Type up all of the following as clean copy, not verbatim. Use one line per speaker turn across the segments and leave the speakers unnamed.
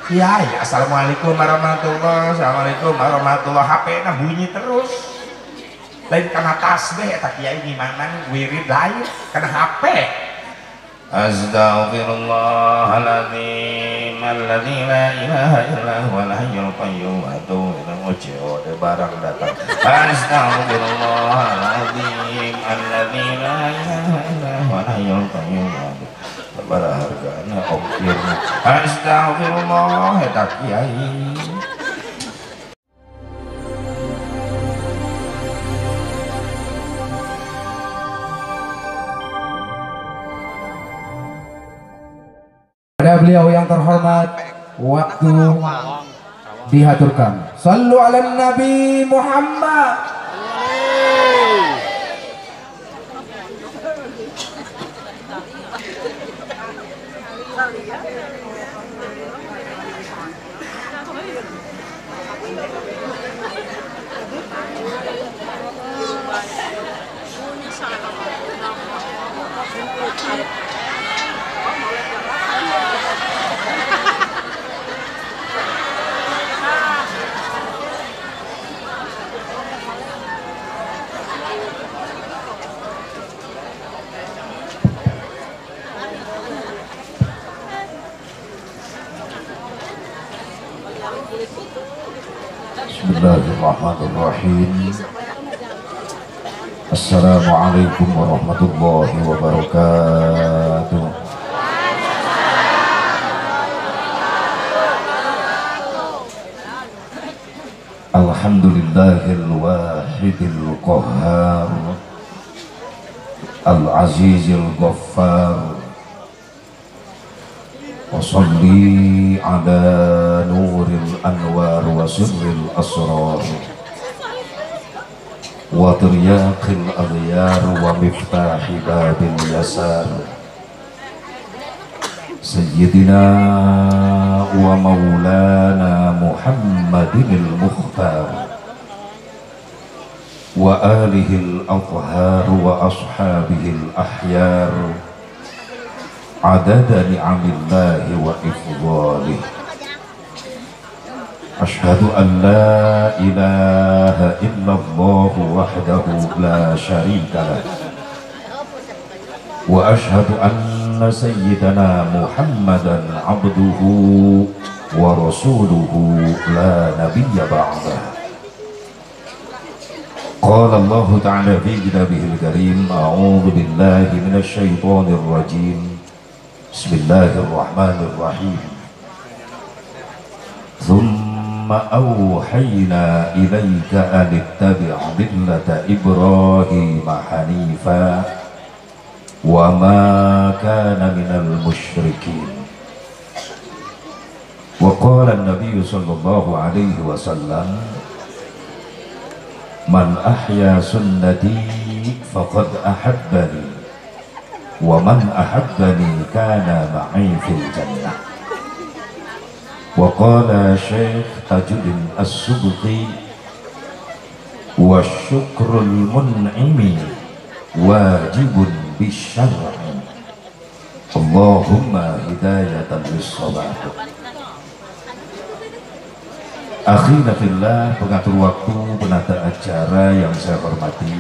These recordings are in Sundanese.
Kiai, assalamualaikum warahmatullahi, assalamualaikum warahmatullahi, HP na bunyi terus. Lain karena tasbih eta kiai ngimanan wirid lain karena HP. Astaghfirullahaladzim alladzi la ilaha illa huwal hayyul qayyum wa atubu ilaihi. Ada barang datang. Astaghfirullahaladzim alladzi la ilaha illa huwal hayyul qayyum. Sabaraha hargana ongkirna. Astaghfirullah eta kiai.
Pada beliau yang terhormat, waktu dihaturkan. Sallu ala Nabi Muhammad. Bismillahirrahmanirrahim. Assalamualaikum warahmatullahi wabarakatuh. Alhamdulillahil wahidil qahhar, al-azizil ghaffar. Wassalli ala nuril anwar wa sirril asrar wa tiryaqil aghyar wa miftahi babil yasar, sayyidina wa maulana Muhammadinil mukhtar wa alihil athhar wa ashabihil ahyar adada ni'amillahi wa ifdhalih. Ashhadu an la ilaha illallah wahdahu la syarika lah, wa ashhadu anna sayyidana Muhammadan abduhu wa rasuluhu la nabiyya ba'dah. Qala Allah ta'ala fi kitabihil karim, a'udzu billahi minasy syaithanir rajim. Bismillahirrahmanirrahim. Thumma awhayna ilaika an ittabi' millata Ibrahim hanifa wa ma kana minal musyrikin. Wa qala an-nabiy sallallahu alaihi wasallam, man ahya sunnati faqad ahabbani, wa man ahabbani kana ma'i fil jannah. Wa qala Syekh Tajuddin As-Subqi, wa syukrul mun'imi wajibun bisyar'i. Allahumma hidayatan lis-shawab. Akhina fillah, pengatur waktu, penata acara yang saya hormati,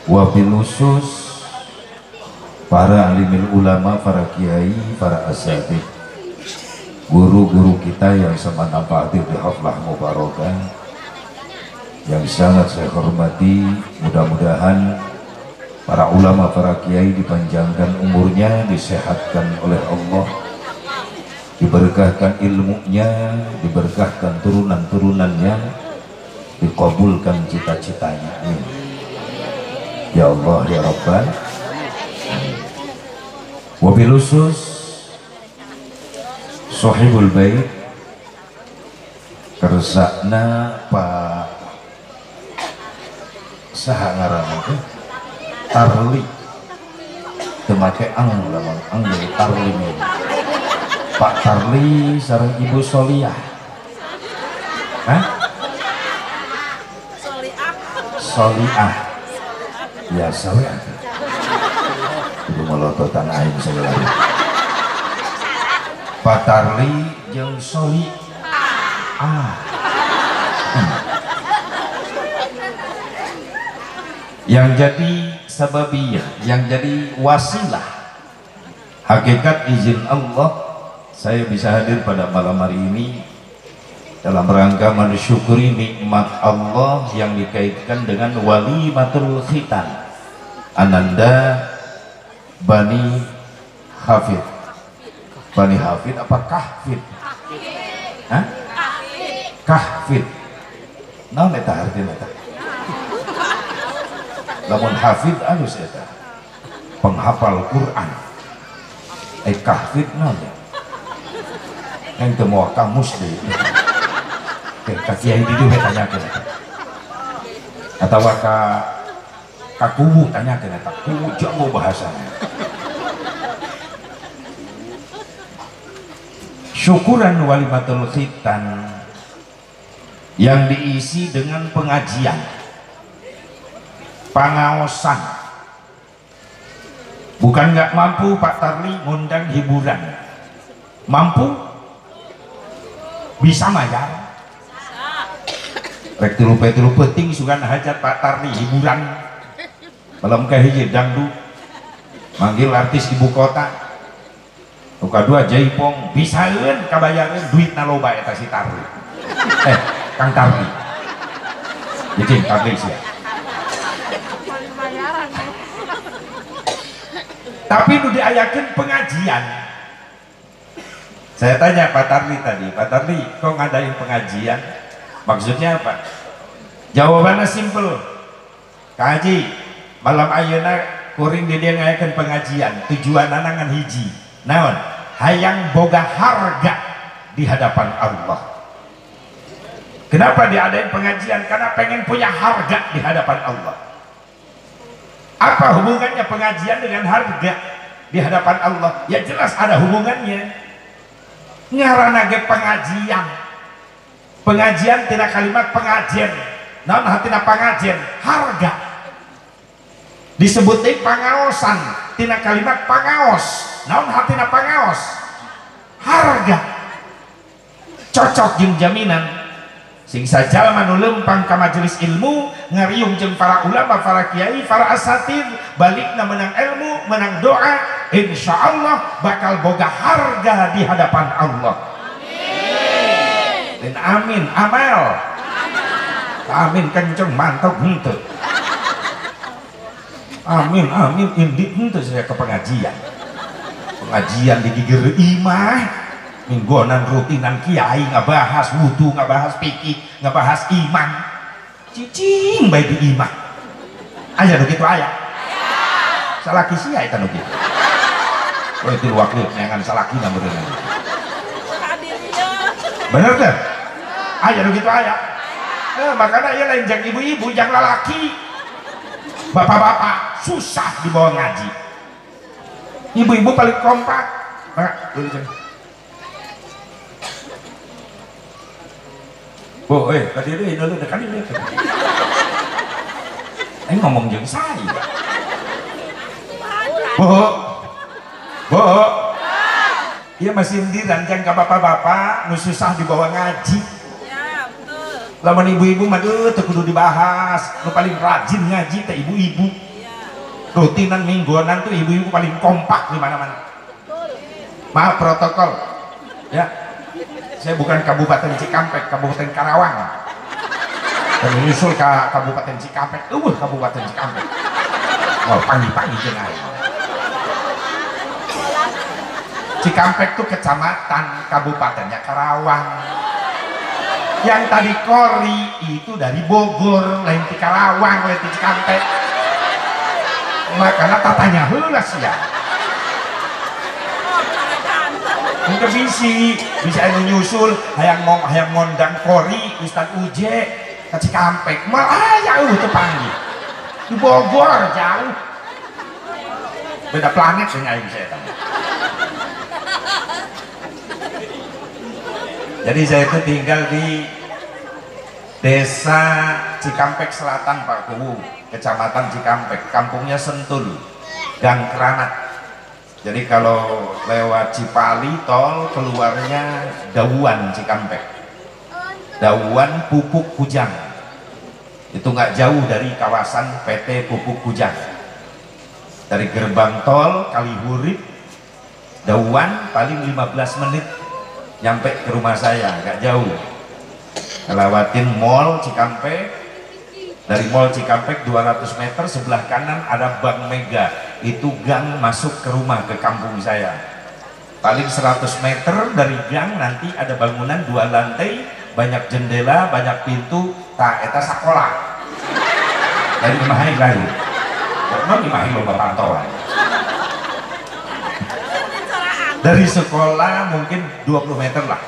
wabil khusus para alimil ulama, para kiai, para asatid, guru-guru kita yang sama nampak hadir di haflah mubarakah, yang sangat saya hormati. Mudah-mudahan para ulama, para kiai dipanjangkan umurnya, disehatkan oleh Allah, diberkahkan ilmunya, diberkahkan turunan-turunannya, dikabulkan cita-citanya. Amin. Ya Allah ya Rabbal. Wabil khusus Sohibul Bait kersakna Pak saha ngaranna teh Tarli, teu make ang lamun ang deui Tarli mah. Pak Tarli sareng Ibu Soliah. Hah? Soliah. Soliah. Biasa we atuh. Kudu molototan aing segala. Pak Tarli jeung Soli. Yang jadi sababiyah, yang jadi wasilah hakikat izin Allah saya bisa hadir pada malam hari ini dalam rangka mensyukuri nikmat Allah yang dikaitkan dengan walimatul khitan Ananda Bani Hafid. Bani Hafid apa Kahfid? Hah? Kahfid. Naon eta artina eta? Lamun hafid alus eta penghafal Quran. Kahfid naon ya? Yang teu moal kamus deui. Ka kiai di dieu tanyakeun eta. Atawa ka kuwu tanyakeun eta. Kuwu jago bahasana. Syukuran walimatul khitan yang diisi dengan pengajian, pangaosan. Bukan nggak mampu Pak Tarli ngundang hiburan, mampu, bisa mayar. Rek tilu penting sugan hajat Pak Tarli hiburan malam kahiji dangdut, manggil artis ibu kota. Luka dua jaipong bisaeun kabayareun duit na loba eta si Tarli. Kang Tarli. Jadi Tarli sia. Tapi nu diayakeun pengajian. Saya tanya Pak Tarli tadi, Pak Tarli kok ngadain pengajian? Maksudnya apa? Jawabannya simple. Kang Haji, malam ayeuna kuring di dieu ngayakeun pengajian, tujuanna ngan hiji. Naon? Hayang boga harga di hadapan Allah. Kenapa diadain pengajian? Karena pengen punya harga di hadapan Allah. Apa hubungannya pengajian dengan harga di hadapan Allah? Ya jelas ada hubungannya. Ngaranna ge pengajian. Pengajian tina kalimat pengajian. Naon hatina pengajian? Harga. Disebut deui pangaosan tina kalimat pangaos. Naon hatina pangaos? Harga. Cocok jeung jaminan. Sing sajalma nu lempang ka majelis ilmu, ngariung jeung para ulama, para kiai, para asatid, balikna menang ilmu, menang doa, insyaallah bakal boga harga di hadapan Allah. Amin. Dan amin, amal. Amin kenceng mantap henteu. Amin, amin indi henteu saya ke pengajian. Pengajian di gigir imah. Mingguanan rutinan kiai ngabahas wudu, ngabahas fikih, ngabahas iman. Cicing bae di imah. Aya nu kitu aya. Salaki sia eta nu kitu. Oh itu wakil neangan salakina meureun. Bener teh? Aya nu kitu aya. Makanya ieu lain jang ibu-ibu, jang lalaki. Bapak-bapak susah dibawa ngaji. Ibu-ibu paling kompak. Maka Bu, tadi itu dulu dekat ini. Ngomong jeung saya. Bu, Bu, iya masih dirancang ke bapak-bapak, nu susah dibawa ngaji.
Ya, betul.
Lamun ibu-ibu mah teu kudu dibahas, nu paling rajin ngaji teh ibu-ibu. Rutinan mingguanan tuh ibu-ibu paling kompak di mana-mana. Maaf protokol, ya. Saya bukan Kabupaten Cikampek, Kabupaten Karawang. Dan menyusul ke Kabupaten Cikampek, Kabupaten Cikampek. Oh, pagi-pagi jeung aing. Cikampek tuh kecamatan, kabupatennya Karawang. Yang tadi Kori itu dari Bogor, lain di Karawang, lain di Cikampek. Makanya tatanya heula sia. Mungkin bisi, bisa anu nyusul, hayang ngondang Kori, Ustaz Uje, ke Cikampek, malah jauh teu panggih. Di Bogor jauh. Beda planet sih aing saya tahu. Jadi saya itu tinggal di Desa Cikampek Selatan Pak Kuwu, Kecamatan Cikampek, kampungnya Sentul, Gang Keramat. Jadi kalau lewat Cipali tol keluarnya Dawuan Cikampek, Dawuan Pupuk Kujang, itu nggak jauh dari kawasan PT Pupuk Kujang. Dari gerbang tol Kalihurip Dawuan paling 15 menit nyampe ke rumah saya, nggak jauh. Ngelewatin Mall Cikampek, dari Mall Cikampek 200 meter sebelah kanan ada Bank Mega, itu gang masuk ke rumah, ke kampung saya. Paling 100 meter dari gang nanti ada bangunan 2 lantai, banyak jendela, banyak pintu, tak eta sekolah. Dari imah lain. Non imah lomba pantauan. Dari sekolah mungkin 20 meter lah.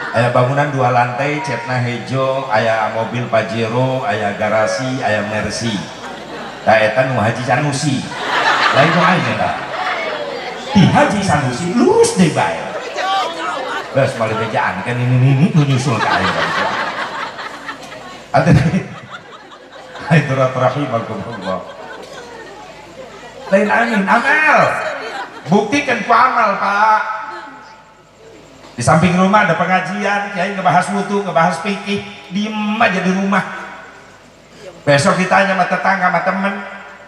Aya bangunan 2 lantai, catna hejo, aya mobil Pajero, aya garasi, aya Mercy. Tah eta nu Haji Sanusi. Lain nu aing eta. Di Haji Sanusi lurus deui bae. Geus moal bejaan kan ini nu nyusul ka aing. Hadirat rahimakumullah. Lain angin amal. Buktikan ku amal, Pak. Di samping rumah ada pengajian, kiai ngebahas wudu, ngebahas fikih, diem aja di rumah. Besok ditanya sama tetangga, sama temen,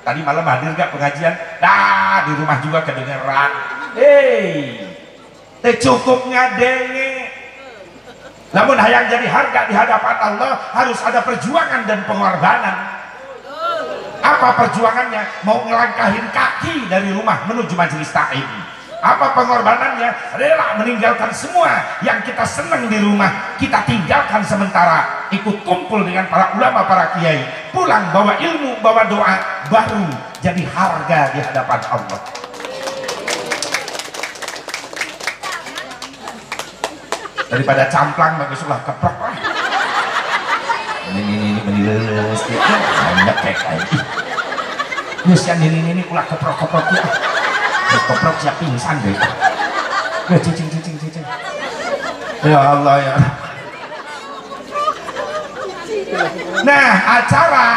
tadi malam hadir gak pengajian? Dah, di rumah juga kedengeran. Hei, teh cukup ngadenge. Namun hayang jadi harga di hadapan Allah harus ada perjuangan dan pengorbanan. Apa perjuangannya? Mau ngelangkahin kaki dari rumah menuju majelis taklim. Apa pengorbanannya? Rela meninggalkan semua yang kita senang di rumah, kita tinggalkan sementara, ikut kumpul dengan para ulama, para kiai, pulang bawa ilmu, bawa doa, baru jadi harga di hadapan Allah. Daripada camplang baguslah keprok lah. Ini meniles gitu, banyak kayak ini ulah keprok-keprok ya. Keprok siap pingsan deh. Ya cicing. Ya Allah ya. Nah, acara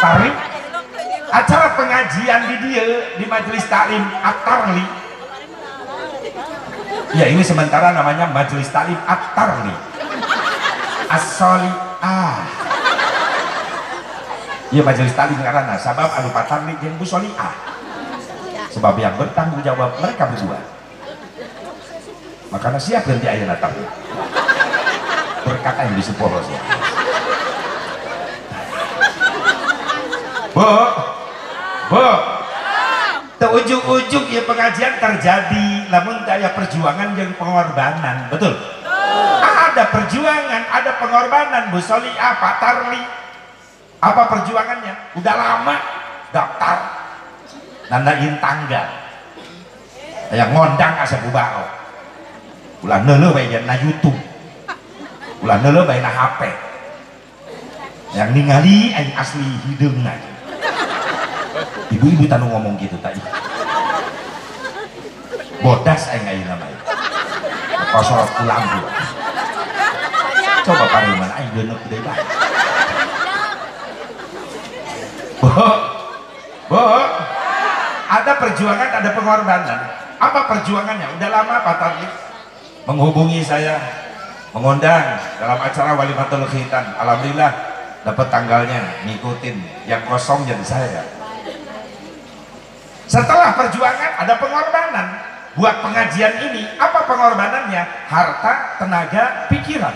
Tarli, acara pengajian di dia di majelis taklim At-Tarli. Ya ini sementara namanya majelis taklim At-Tarli As-Soli'ah. Ya majelis taklim karena sabab anu Patarli jeung Bu Soli'ah. Sebab yang bertanggung jawab mereka berdua. Makanya siap ganti ayeuna tarli. Berkata yang disepolos ya. Bu, Bu. Ujug-ujug ya pengajian terjadi, namun tak ada perjuangan yang pengorbanan, betul? Ada perjuangan, ada pengorbanan, Bu Soli'ah, Pak Tarli. Apa perjuangannya? Udah lama daftar, nandain tanggal, yang ngondang asa bubao, ulah neuleuh bae na YouTube, ulah neuleuh bae na HP, yang ningali aing asli hideung aja. Ibu-ibu tanu ngomong gitu tadi. Bodas aing ayeuna mah. Kosorot pulang gua. Coba pareman aing deuneup deui bae. Bu. Bu. Ada perjuangan, ada pengorbanan. Apa perjuangannya? Udah lama Pak Tarli menghubungi saya, mengundang dalam acara Walimatul Khitan. Alhamdulillah dapat tanggalnya, ngikutin. Yang kosong jadi saya. Setelah perjuangan ada pengorbanan. Buat pengajian ini, apa pengorbanannya? Harta, tenaga, pikiran.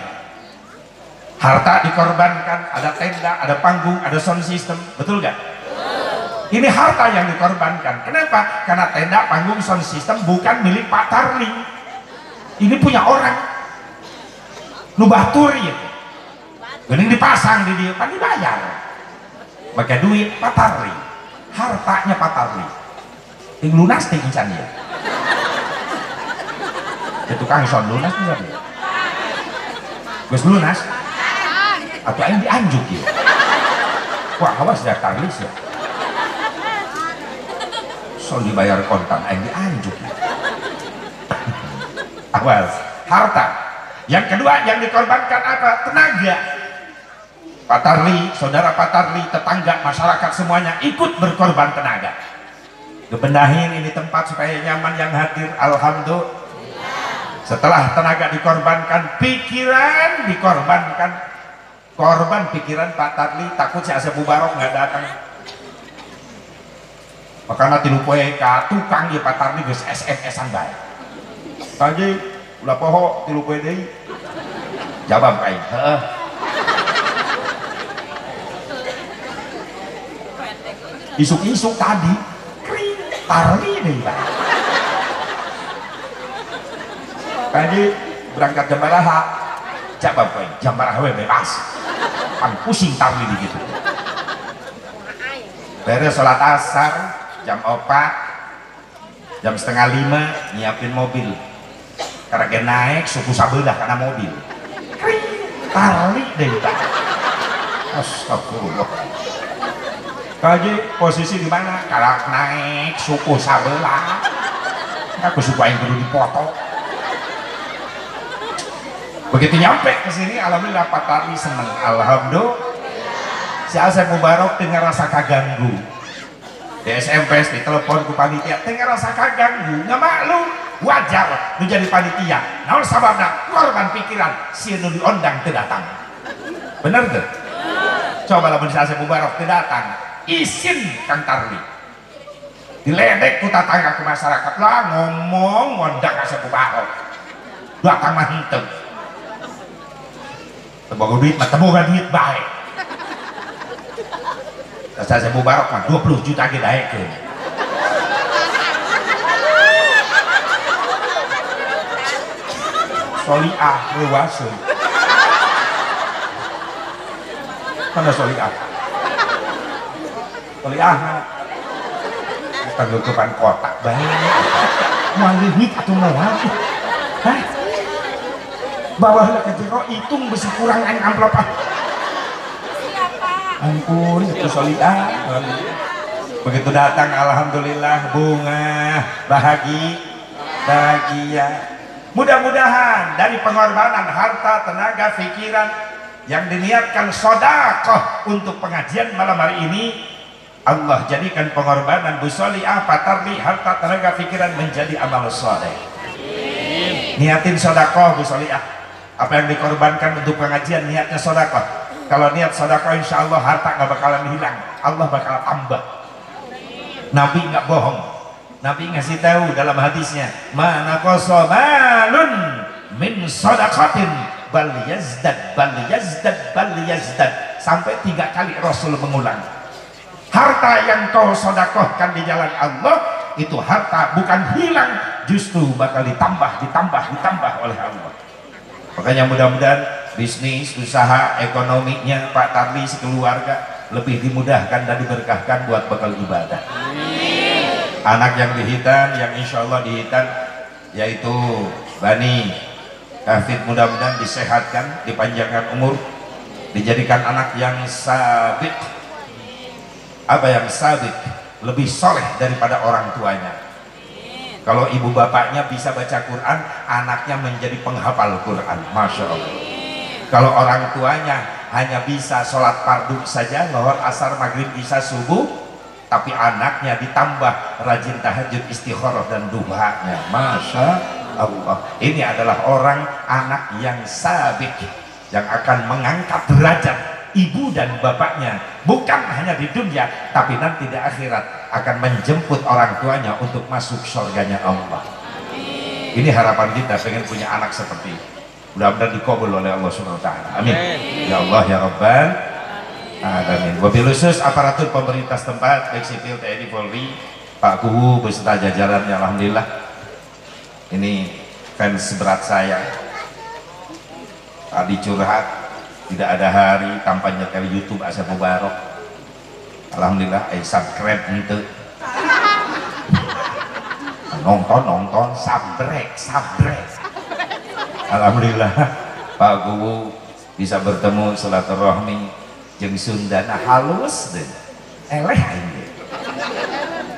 Harta dikorbankan, ada tenda, ada panggung, ada sound system, betul gak? Ini harta yang dikorbankan. Kenapa? Karena tenda, panggung, sound system bukan milik Pak Tarli. Ini punya orang. Nubah turi itu. Gening dipasang di dia, kan dibayar. Pakai duit Pak Tarli. Hartanya Pak Tarli. Ting lunas ting incan ya. Ya tukang sound lunas bisa dia. Geus lunas. Atau aing dianjuk ya. Wah, awas ya Tarlis ya. Soal dibayar kontan aing dianjuk ya. Awas, harta. Yang kedua yang dikorbankan apa? Tenaga. Pak Tarli, saudara Pak Tarli, tetangga, masyarakat semuanya ikut berkorban tenaga. Dibenahin ini tempat supaya nyaman yang hadir. Alhamdulillah. Setelah tenaga dikorbankan, pikiran dikorbankan. Korban pikiran Pak Tarli takut si Asep Mubarok nggak datang. Makanya tilu poe ka tukang ya Pak Tarli geus SMS-an bae. Tadi ulah poho tilu poe deui. Jawab aing, heeh. Isuk-isuk tadi kring Tarli deui Pak. Tadi berangkat jam baraha, jawab aing, jam baraha we bebas. Pan pusing Tarli begitu. Beres sholat asar jam 4, jam 4:30 nyiapin mobil. Karena naik suku sabelah karena mobil. Kring Tarli deui Pak. Astagfirullah. Kaji posisi di mana? Kalau naik suku sabelah, aku suku aing kudu dipoto. Begitu nyampe ke sini, alhamdulillah Pak Tarli seneng. Alhamdulillah. Si Asep Mubarok dengar rasa kaganggu. Di SMS, di telepon ku panitia, dengar rasa kaganggu, nggak maklum, wajar menjadi panitia. Naon sababna korban pikiran, si nu diondang teu datang. Bener tuh? Coba lamun si Asep Mubarok teu datang, isin Kang Tarli. Diledek ku tetangga ke masyarakat lah ngomong ngondang Asep Mubarok. Datang mah henteu. Teu duit mah teu boga duit bae. Asep Mubarok mah 20 juta ge daekeun. Soliah leuwaseun. Mana Soliah? Soliah mana? Tanggupan kotak bae. Moal leungit atuh moal. Hah? Bawah heula ka jero hitung besi kurang aing amplop ah. Ampun, itu Soliah. Begitu datang, alhamdulillah, bunga, bahagia, bahagia. Mudah-mudahan dari pengorbanan harta, tenaga, pikiran yang diniatkan sodakoh untuk pengajian malam hari ini, Allah jadikan pengorbanan Bu Soliah, Pak Tarli, harta, tenaga, pikiran menjadi amal soleh. Niatin sodakoh Bu Soliah. Apa yang dikorbankan untuk pengajian niatnya sodakoh. Kalau niat sodakoh insya Allah harta nggak bakalan hilang, Allah bakal tambah. Nabi nggak bohong. Nabi ngasih tahu dalam hadisnya, mana kosomalun min sodakotin bal yazdad bal yazdad bal yazdad. Sampai 3 kali Rasul mengulang. Harta yang kau sodakohkan di jalan Allah itu harta bukan hilang, justru bakal ditambah, ditambah, ditambah oleh Allah. Makanya mudah-mudahan bisnis, usaha, ekonominya Pak Tarli sekeluarga lebih dimudahkan dan diberkahkan buat bekal ibadah. Amin. Anak yang dihitan, yang insya Allah dihitan, yaitu Bani Hafid, mudah-mudahan disehatkan, dipanjangkan umur, dijadikan anak yang sabit. Apa yang sabit? Lebih soleh daripada orang tuanya. Kalau ibu bapaknya bisa baca Quran, anaknya menjadi penghafal Quran. Masya Allah. Kalau orang tuanya hanya bisa sholat fardu saja, lohor, asar, maghrib, isya, subuh, tapi anaknya ditambah rajin tahajud, istikharah dan duhanya. Masya Allah. Ini adalah orang anak yang sabik, yang akan mengangkat derajat ibu dan bapaknya, bukan hanya di dunia, tapi nanti di akhirat akan menjemput orang tuanya untuk masuk surganya Allah. Amin. Ini harapan kita, pengen punya anak seperti itu. Mudah-mudahan dikabul oleh Allah Subhanahu wa taala. Amin. Ya Allah ya Rabbal alamin. Wabil khusus aparatur pemerintah setempat, baik sipil, TNI, Polri, Pak Kuwu beserta jajarannya, alhamdulillah. Ini fans berat saya. Tadi curhat, tidak ada hari tanpa nyetel YouTube Asep Mubarok. Alhamdulillah, subscribe ente. Nonton, subscribe. Alhamdulillah Pak Kuwu bisa bertemu silaturahmi jeung Sundana halus deh. Eleh aing deh.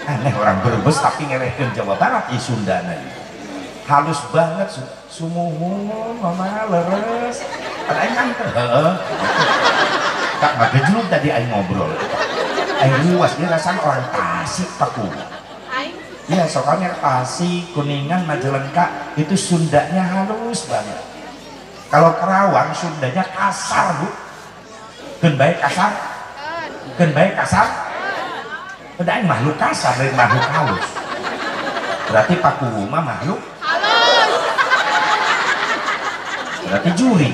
Aneh orang Brebes tapi ngelehkeun Jawa Barat ieu Sundana ieu. Halus banget sumuhun mama leres. Ada aing kan heeh. Tak ngagejlug tadi aing ngobrol. Aing luas dia rasanya orang Tasik Paku. Ya soalnya Tasik, Kuningan, Majalengka itu Sundanya halus banget. Kalau Kerawang Sundanya kasar bu. Keun bae kasar, keun bae kasar. Udah aing makhluk kasar dari makhluk halus. Berarti Paku mah makhluk halus. Berarti juri.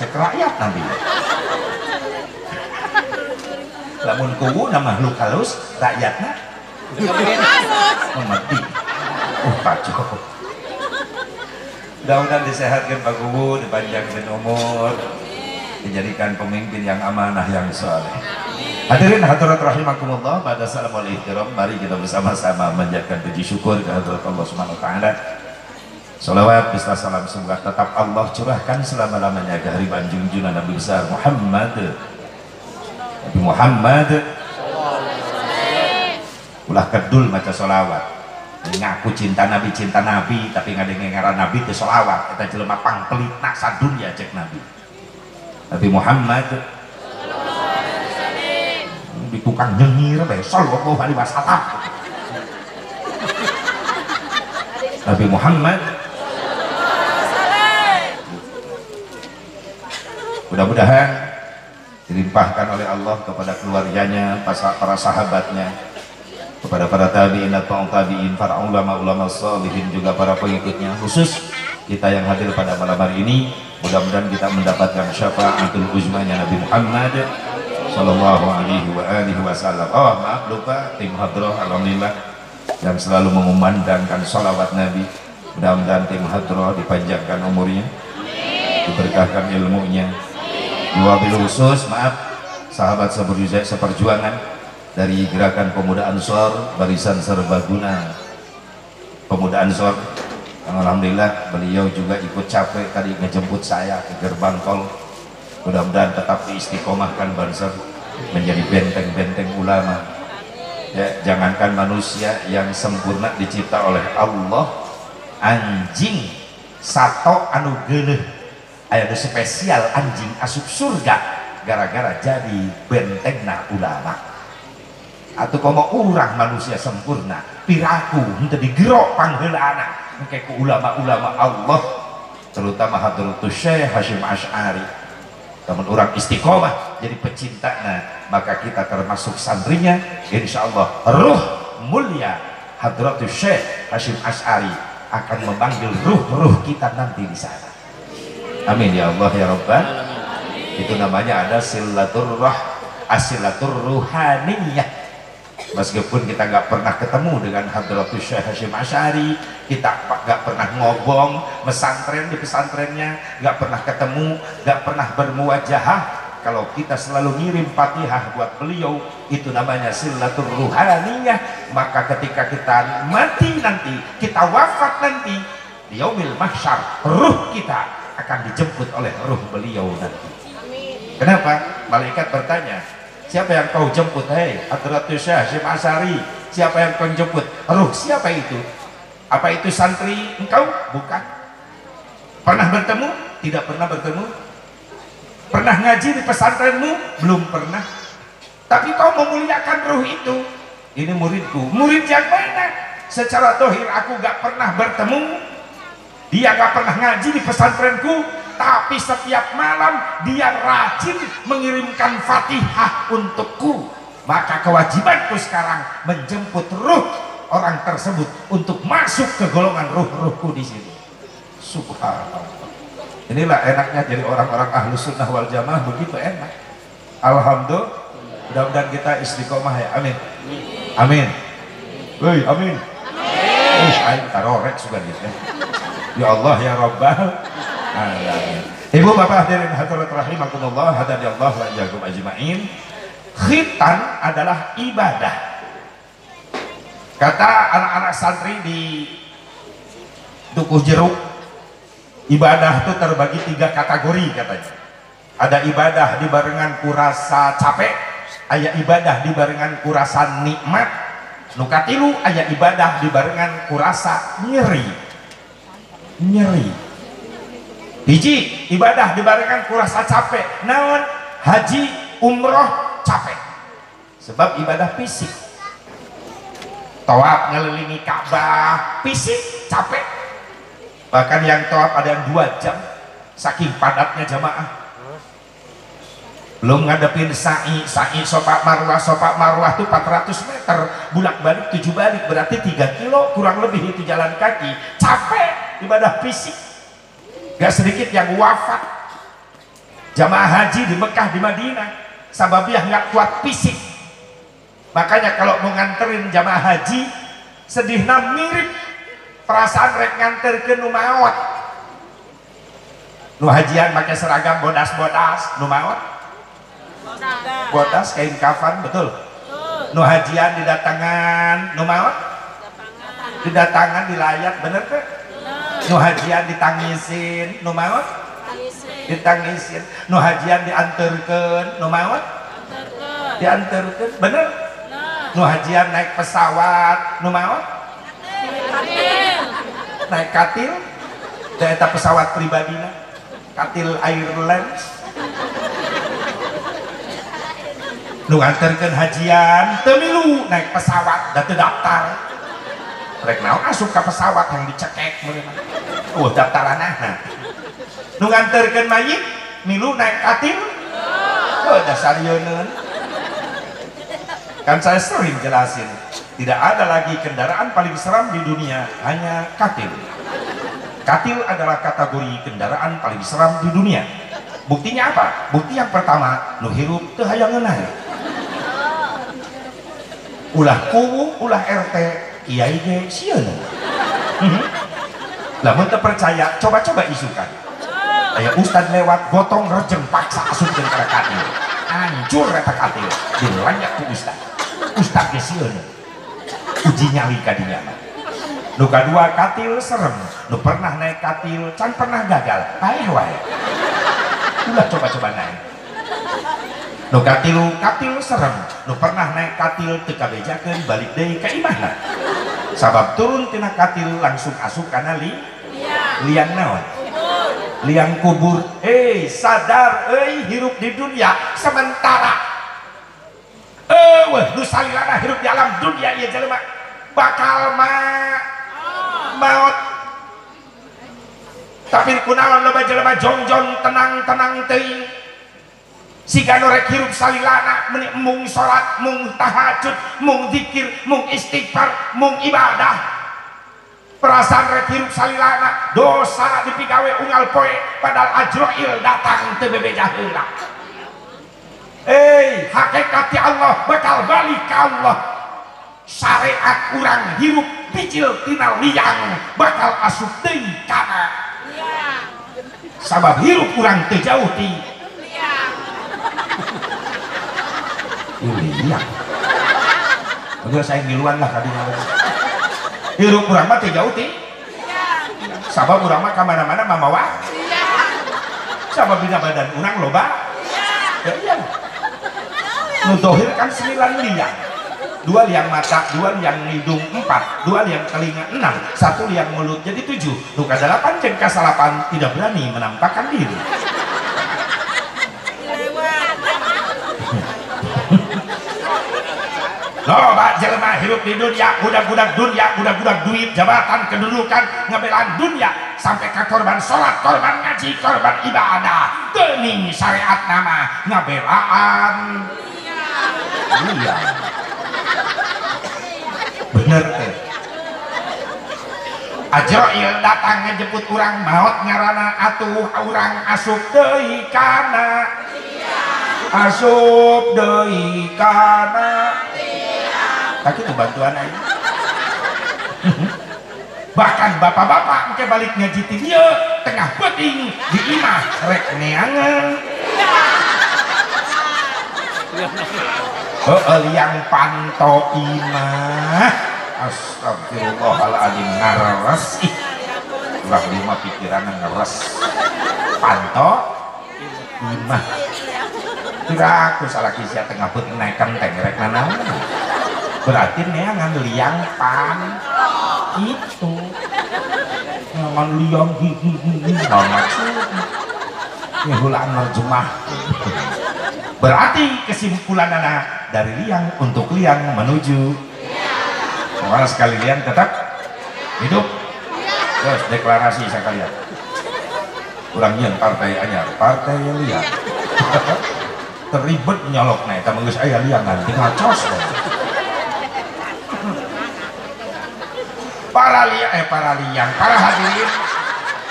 Cek rakyat nanti. Lamun kuwu na makhluk halus, rakyatna mengerti. Oh kacau. Mudah-mudahan disehatkan Pak Kuwu, dipanjangkan umur, dijadikan pemimpin yang amanah yang soleh. Hadirin hadirat rahimakumullah, pada salam wal ihtiram, mari kita bersama-sama menjadikan puji syukur kehadirat Allah Subhanahu wa taala. Salawat beserta salam semoga tetap Allah curahkan selama-lamanya ke hari junjungan Nabi besar Muhammad. Nabi Muhammad. Ulah kedul maca solawat, ngaku cinta Nabi tapi ngadenge ngaran Nabi teu solawat, eta jelema pangpelitna sadunya cek Nabi. Nabi Muhammad di tukang nyengir bae sallallahu alaihi wasallam. Nabi Muhammad. Mudah-mudahan dilimpahkan oleh Allah kepada keluarganya, para sahabatnya, kepada para tabi'in atau tabi'in, para ulama-ulama sholihin, juga para pengikutnya, khusus kita yang hadir pada malam hari ini, mudah-mudahan kita mendapatkan syafaatul uzmanya Nabi Muhammad sallallahu alaihi wa alihi wasallam. Oh maaf lupa, tim hadroh alhamdulillah yang selalu mengumandangkan sholawat Nabi. Mudah-mudahan tim hadroh dipanjangkan umurnya, diberkahkan ilmunya. Wabil khusus maaf sahabat seperjuangan dari Gerakan Pemuda Ansor, Barisan Serbaguna Pemuda Ansor, yang alhamdulillah beliau juga ikut capek tadi ngejemput saya ke gerbang tol. Mudah-mudahan tetap diistiqomahkan Banser menjadi benteng-benteng ulama. Ya, jangankan manusia yang sempurna dicipta oleh Allah, anjing sato anu geuleuh aya nu spesial anjing asup surga gara-gara jadi bentengna ulama. Atau komo urang manusia sempurna piraku henteu digerok pangheulaana engke ku ulama-ulama Allah, terutama Hadratus Syekh Hasyim Asy'ari. Namun orang istiqomah jadi pecintana, maka kita termasuk santrinya insyaallah. Ruh mulia Hadratus Syekh Hasyim Asy'ari akan memanggil ruh-ruh kita nanti di sana. Amin ya Allah ya Rabbal. Itu namanya ada silaturrah, asilatur ruhaniyah. Meskipun kita nggak pernah ketemu dengan Hadratus Syekh Hasyim Asy'ari, kita nggak pernah ngobong mesantren di pesantrennya, nggak pernah ketemu, nggak pernah bermuwajahah, kalau kita selalu ngirim Fatihah buat beliau, itu namanya silatur ruhaniyah. Maka ketika kita mati nanti, kita wafat nanti di yaumil mahsyar, ruh kita akan dijemput oleh ruh beliau nanti. Kenapa? Malaikat bertanya, siapa yang kau jemput? Hei Hadratus Syekh Hasyim Asy'ari, siapa yang kau jemput? Ruh siapa itu? Apa itu santri engkau? Bukan. Pernah bertemu? Tidak pernah bertemu. Pernah ngaji di pesantrenmu? Belum pernah. Tapi kau memuliakan ruh itu. Ini muridku. Murid yang mana? Secara dohir aku gak pernah bertemu, dia gak pernah ngaji di pesantrenku, tapi setiap malam dia rajin mengirimkan Fatihah untukku. Maka kewajibanku sekarang menjemput ruh orang tersebut untuk masuk ke golongan ruh-ruhku di sini. Subhanallah. Inilah enaknya jadi orang-orang ahlu sunnah wal jamaah, begitu enak. Alhamdulillah. Mudah-mudahan kita istiqomah ya. Amin. Amin. Woi, amin. Amin. Aing tarorek sugan gitu. Ya Allah ya Rabbal alamin. Ibu bapak hadirin hadirat rahimakumullah, hadanallahu wa iyyakum ajmain. Khitan adalah ibadah. Kata anak-anak santri di Dukuh Jeruk, ibadah itu terbagi 3 kategori katanya. Ada ibadah dibarengan kurasa capek, aya ibadah dibarengan kurasa nikmat, nu katilu aya ibadah dibarengan kurasa nyeri. Nyeri. Hiji, ibadah dibarengan kurasa capek. Naon? Haji, umroh capek. Sebab ibadah fisik. Tawaf ngelilingi Ka'bah, fisik capek. Bahkan yang tawaf ada yang 2 jam, saking padatnya jamaah. Belum ngadepin sa'i, sa'i sopak marwah tuh 400 meter, bolak-balik 7 balik, berarti 3 kilo kurang lebih itu jalan kaki. Capek, ibadah fisik. Gak sedikit yang wafat. Jamaah haji di Mekah, di Madinah, sababiah nggak kuat fisik. Makanya kalau mau nganterin jamaah haji, sedihna mirip perasaan rek nganterkeun nu maot. Nu hajian pakai seragam bodas-bodas, nu maot bodas kain kafan, betul. Nu hajian didatangan, nu maot didatangan dilayat, bener teh? Nu hajian ditangisin, nu maot ditangisin, nu hajian dianterkeun, nu maot dianterkeun, bener? Nu hajian naik pesawat, nu maot naik katil, da eta pesawat pribadina, katil Airlines. Nu nganterkeun hajian teu milu naik pesawat da teu daftar. Rek naon asup ka pesawat yang dicekek meureun. Oh, daftaranana. Nu nganterkeun mayit milu naik katil. Oh, dasar yeuneun. Kan saya sering jelasin, tidak ada lagi kendaraan paling seram di dunia, hanya katil. Katil adalah kategori kendaraan paling seram di dunia. Buktinya apa? Bukti yang pertama, nu hirup teu hayang ngeunah. Ulah kuwu, ulah RT, kiai ge sieun. Lamun teu percaya, coba-coba isukan. Aya ustad lewat gotong rejeng paksa asupkeun ka katil. Hancur eta katil, dilanyak ku ustad. Ustad ge sieun. Uji nyali ka dinya mah. Nu kadua katil serem, nu pernah naik katil can pernah gagal, paeh wae. Ulah coba-coba naik. Nu katilu katil serem, nu pernah naik katil teu kabejakeun balik deui ka imahna. Sabab turun tina katil langsung asup kana liang naon? Liang kubur. Sadar euy, hirup di dunia sementara. Weh nu salilana hirup di alam dunia ieu jelema bakal maot. Tapi kunaon loba jelema jongjon tenang-tenang teuing. Siga nu rek hirup salilana meuni mung salat, mung tahajud, mung zikir, mung istighfar, mung ibadah. Perasaan rek hirup salilana dosa dipigawe unggal poe padahal Ajrail datang teu bebeja heula. Hakikat Allah bakal balik ka Allah. Syariat urang hirup picil tina liang bakal asup deui kana. Sabab hirup urang teu jauh ti liang. Liang. Bener saya ngiluan lah kadinya. Hirup urang mah teu jauh ti liang. Sabab urang mah ka mana-mana mamawa liang. Sabab dina badan urang loba liang. Ya iya. Nu dohir kan 9 liang. 2 liang mata, 2 liang hidung, 4, 2 liang telinga, 6, 1 liang mulut, jadi 7. Nu kadalapan jeung kasalapan tidak berani menampakkan diri. Loba jelema hirup di dunia, budak-budak dunia, budak-budak duit, jabatan, kedudukan, ngabelaan dunia, sampai ke korban sholat, korban ngaji, korban ibadah. Geuning syariat nama ngabelaan. Iya. Bener teh. Ajrail datang ngejemput urang maot ngaranna atuh urang asup deui kana. Asup deui kana. Tak itu bantuan aja. Bahkan bapak-bapak engke balik ngaji ti dieu tengah peuting di imah rek neangan. Heeh, liang panto imah. Astagfirullahaladzim, ngares ih. Urang lima pikiran ngeres. Panto imah. Kira aku salah kisia tengah peuting naik kenteng rek nanaon. Berarti neangan liang pan itu. Neangan liang hi hi hi. Naon maksudna? Ngehulaan nerjemah. Berarti kesimpulan anak dari liang untuk liang menuju liang. Sekali liang tetap hidup. Terus deklarasi sekalian. Urang nyeun partai anyar, partai liang. Teribet nyolok nih, eta geus aya liangan ngacos. Para liang, para liang, para hadirin,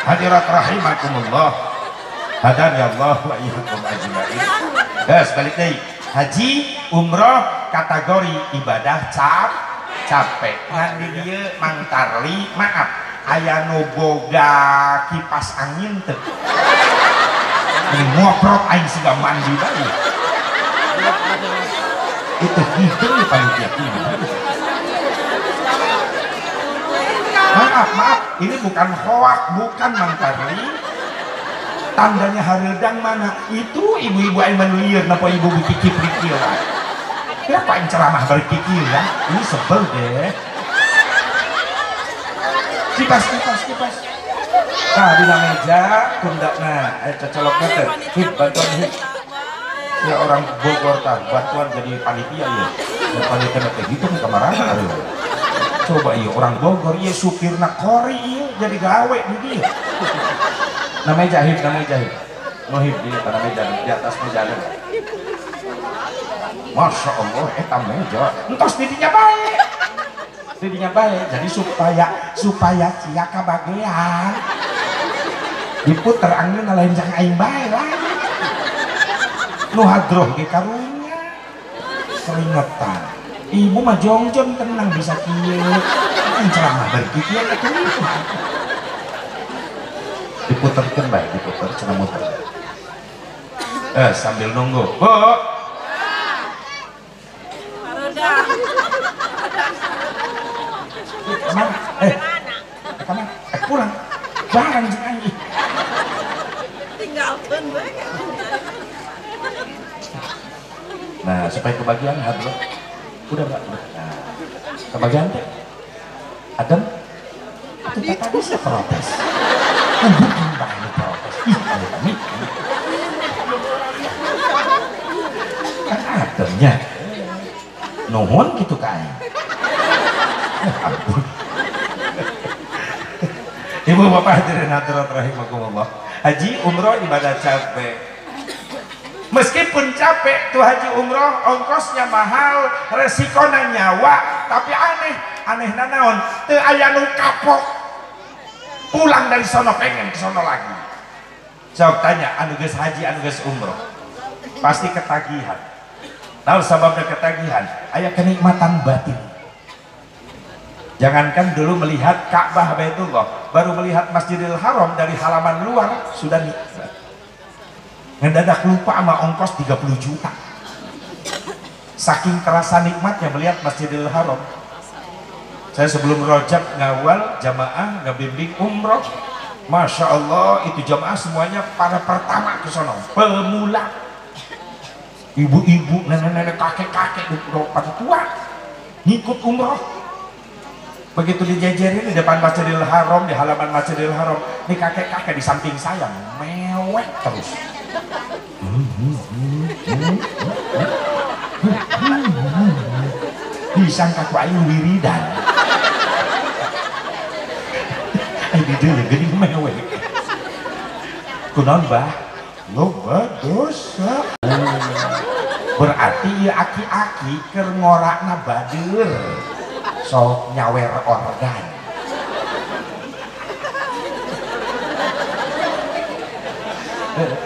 hadirat rahimakumullah. Hadani Allah wa iyyakum ajmain. Guys, balik deui. Haji, umroh kategori ibadah capek. Ngan di dieu Mang Tarli, maaf, aya nu boga kipas angin teu. Ngoprot aing siga mandi bae. Itu hideung panitia kieu. Maaf, maaf, ini bukan hoak, bukan Mang Tarli. Tandanya hareudang mana? Itu ibu-ibu aing menulir napa ibu kikip kikil. Kenapa aing ceramah berkikil ya? Ini sebel deh. Kipas, kipas, kipas. Nah, dina meja tundakna, cocolokna teh. Hip, bantuan hip. Ya orang Bogor tah, bantuan jadi panitia ya. Ya panitia teh hitung kamarana aduh. Coba iya orang Bogor iya supirna kori iya jadi gawe di dia. Namanya jahit, namanya jahit. Nohib di tanah meja, di atas meja ada. Masya Allah, eta meja. Entos didinya baik. Didinya baik. Jadi supaya cia kabagean. Diputer angin lain jang aing bae lah. Nu hadroh ge karunya. Keringetan. Ibu mah jongjon tenang bisa kieu. Ceramah berkikieu atuh. Diputerkan baik, diputer, cenah muter. Sambil nunggu. Bu. Kemana? Kemana? Pulang. Barang jeung aing.
Tinggalkeun bae.
Nah, supaya kebagian hadroh. Udah, Mbak. Udah. Nah, kebagian teh. Adem. Itu tadi saya protes. Bukan bae protes. Ih, kami. Kan ademnya. Nuhun gitu ka aing. Ampun. Ibu bapak hadirin hadirat rahimakumullah. Haji umroh ibadah capek. Meskipun capek tuh haji umroh ongkosnya mahal, resikona nyawa, tapi aneh, aneh nanaon, teu aya nu kapok. Pulang dari sono pengen ke sono lagi. Sok tanya anu geus haji, anu geus umroh. Pasti ketagihan. Tahu sababnya ketagihan? Aya kenikmatan batin. Jangankan dulu melihat Ka'bah Baitullah, baru melihat Masjidil Haram dari halaman luar sudah nikmat. Ngedadak lupa sama ongkos 30 juta. Saking terasa nikmatnya melihat Masjidil Haram. Saya sebelum Rajab ngawal jamaah ngebimbing umroh. Masya Allah, itu jamaah semuanya pada pertama ke sono, pemula. Ibu-ibu, nenek-nenek, kakek-kakek, pada tua ngikut umroh. Begitu dijejerin di depan Masjidil Haram, di halaman Masjidil Haram, nih kakek-kakek di samping saya mewek terus. Disangka ku aing wiridan. Aing di dieu geuning mewek. Kunaon bah? Loba dosa. Berarti ieu aki-aki keur ngorakna bader. Sok nyawer organ.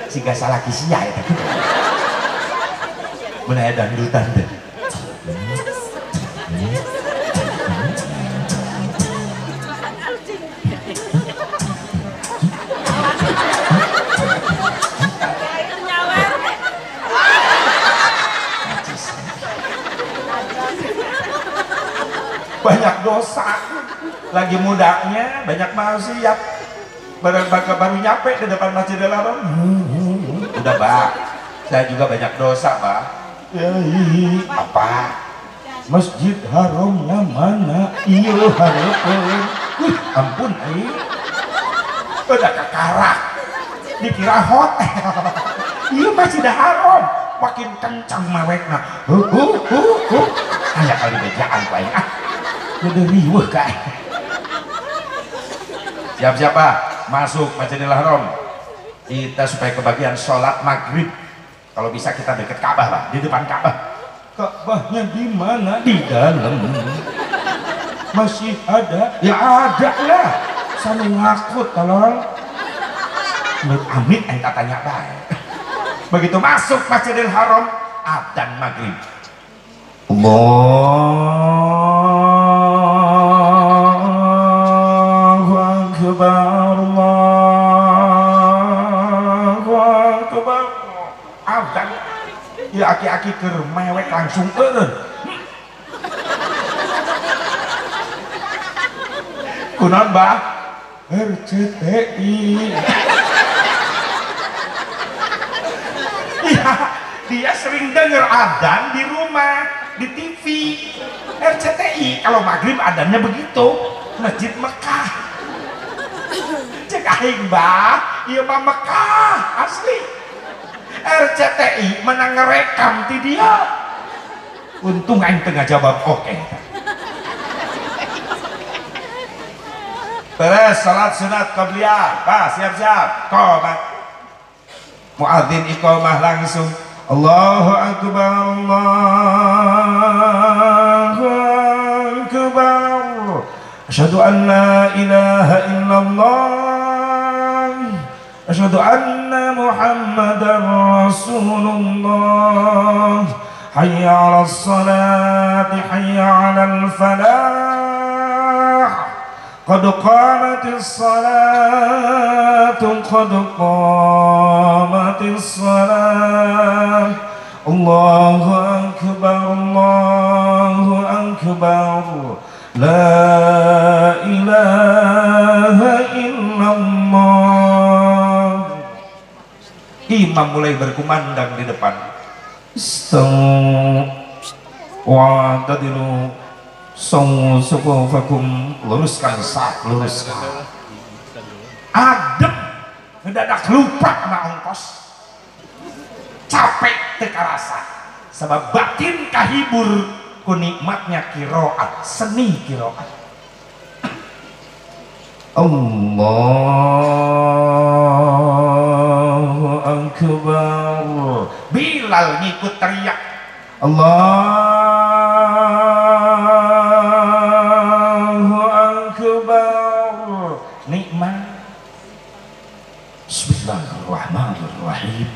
Siga salaki sia eta kitu. Mun aya dangdutan teh. Banyak dosa, lagi mudanya banyak maksiat, baru nyampe di depan Masjidil Haram. Udah bah, saya juga banyak dosa bah. Apa? Masjid Haramnya mana? Iya hareupeun. Wih, ampun aing. Udah kekarak, dikira hotel. Iya Masjidil Haram, Makin kencang mewekna. Aya kali bejaan ku aing ah. Jadi riweuh ka aing. Siap-siap Pak, masuk Masjidil Haram. Kita supaya kebagian sholat maghrib. Kalau bisa kita deket Ka'bah lah, di depan Ka'bah. Ka'bahnya di mana? Di dalam. Masih ada? Ya ada lah. Sama ngaku tolong. Amit amit tanya baik. Begitu masuk Masjidil Haram, adzan maghrib. Allahu Akbar, Allahu Akbar. Adzan. Ya aki-aki keur mewek langsung eureun. Kunaon, Bah? RCTI. Ya, dia sering denger adzan di rumah, di TV, RCTI. Kalau maghrib adzannya begitu, Masjid Mekah. Cek aing, Bah, ieu mah Mekah asli. RCTI menang ngerekam ti dia. Untung aing teu ngajawab oke. Beres salat sunat qabliyah, Bah, siap-siap. Qomat. Muadzin iqamah langsung. Allahu akbar, Allahu akbar. Asyhadu an la ilaha illallah. Asyhadu anna Muhammadar Rasulullah. Hayya 'alas salati, hayya 'alal falah. Qad qamatis salatu, qad qamatis salat. Allahu akbar, Allahu akbar. La ilaha illallah. Imam mulai berkumandang di depan. Istawu wa'tadilu sawu sufufakum. Luruskan saf, luruskan. Adem, ngedadak lupa sama ongkos. Capek teu karasa. Sebab batin kahibur ku nikmatnya qiraat, seni qiraat. Allahu akbar. Bilal ngikut teriak. Allahu akbar. Nikmat. Bismillahirrahmanirrahim.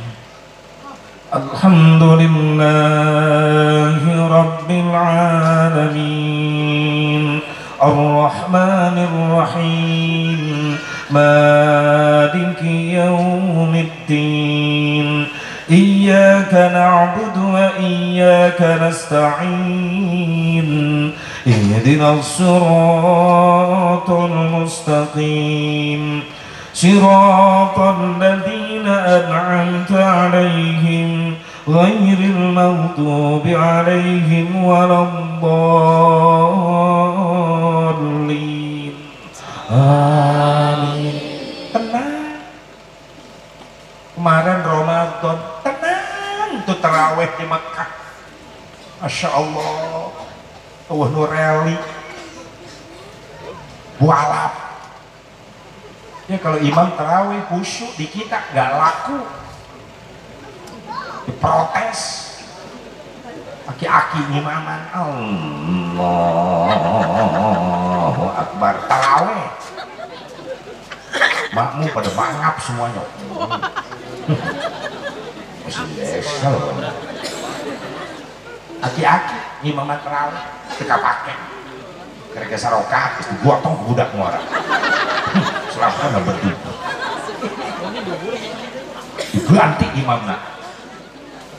Alhamdulillahi rabbil alamin. Arrahmanir rahim. Maliki yaumiddin. Iyyaka na'budu wa iyyaka nasta'in. Ihdinas siratal mustaqim. Siratal ladzina an'amta 'alaihim ghairil maghdubi 'alaihim waladdallin. Amin. Tenang. Kemarin Ramadan tenang tuh taraweh di Mekah. Masya Allah. Tuh nureli balap. Ya kalau imam taraweh khusyuk di kita nggak laku, diprotes. Aki-aki ngimaman, Allahu Akbar taraweh. Makmu pada mangap semuanya. Masih desa loh. Aki-aki ngimaman taraweh teka pake. Kira-kira sarokat terus digotong budak muara. Selama berdua diganti imamna.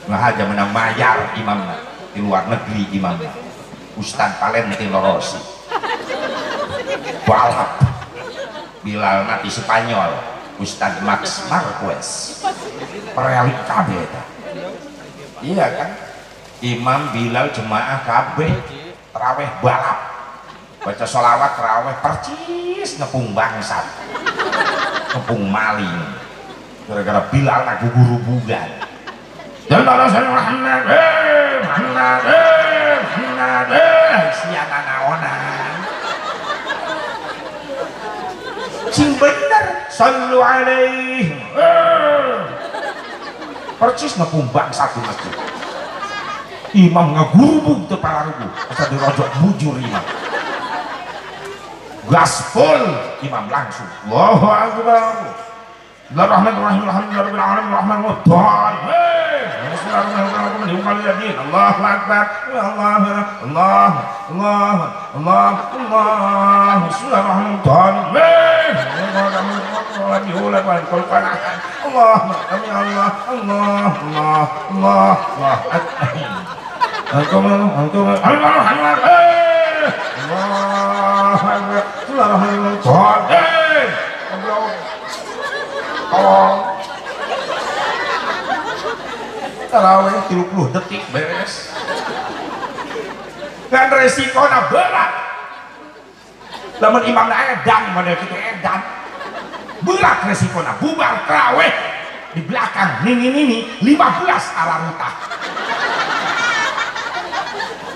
Nggak aja menang mayar imamna di luar negeri imamna. Ustaz Valentino Rossi balap. Bilal di Spanyol, Ustaz Max Marquez. Perelik kabeh eta. Iya kan? Imam Bilal jemaah kabeh taraweh balap. Baca sholawat taraweh percis ngepung bangsat. Ngepung maling. Gara-gara Bilal aku gurubugan. Dan Muhammad, Muhammad, Muhammad, sia nanaonan. Sing bener, sallu alaihi. Percis ngekumbang satu masjid. Imam ngagurubung teu pararuguh, asa dirojok bujur imam. Gaspol imam langsung. Allahu akbar. Bismillahirrahmanirrahim. Alhamdulillahirabbil alamin arrahmanir rahim. Bismillahirrahmanirrahim. Allahu akbar. Allah Allah Allah Allah Allah. Bismillahirrahmanirrahim. Allah Allah Allah Allah Allah Allah. Tarawih 30 detik beres. Kan resikona berat. Lamun imamna edan model kitu edan. Berat resikona, bubar tarawih di belakang nini-nini 15 alarutah.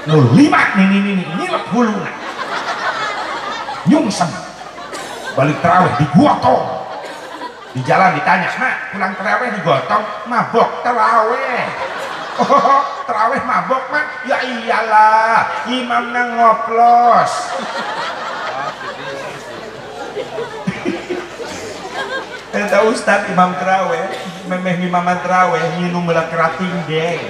Nu 5 nini-nini ngilep huluna. Nyungsem. Balik tarawih digotong. Di jalan ditanya, "Mak, pulang tarawih digotong, mabok tarawih." Oh, tarawih mabok, Mak? Ya iyalah, imamnya ngoplos. Eta ustad imam tarawih, memeh imaman tarawih minum meula kerating deng.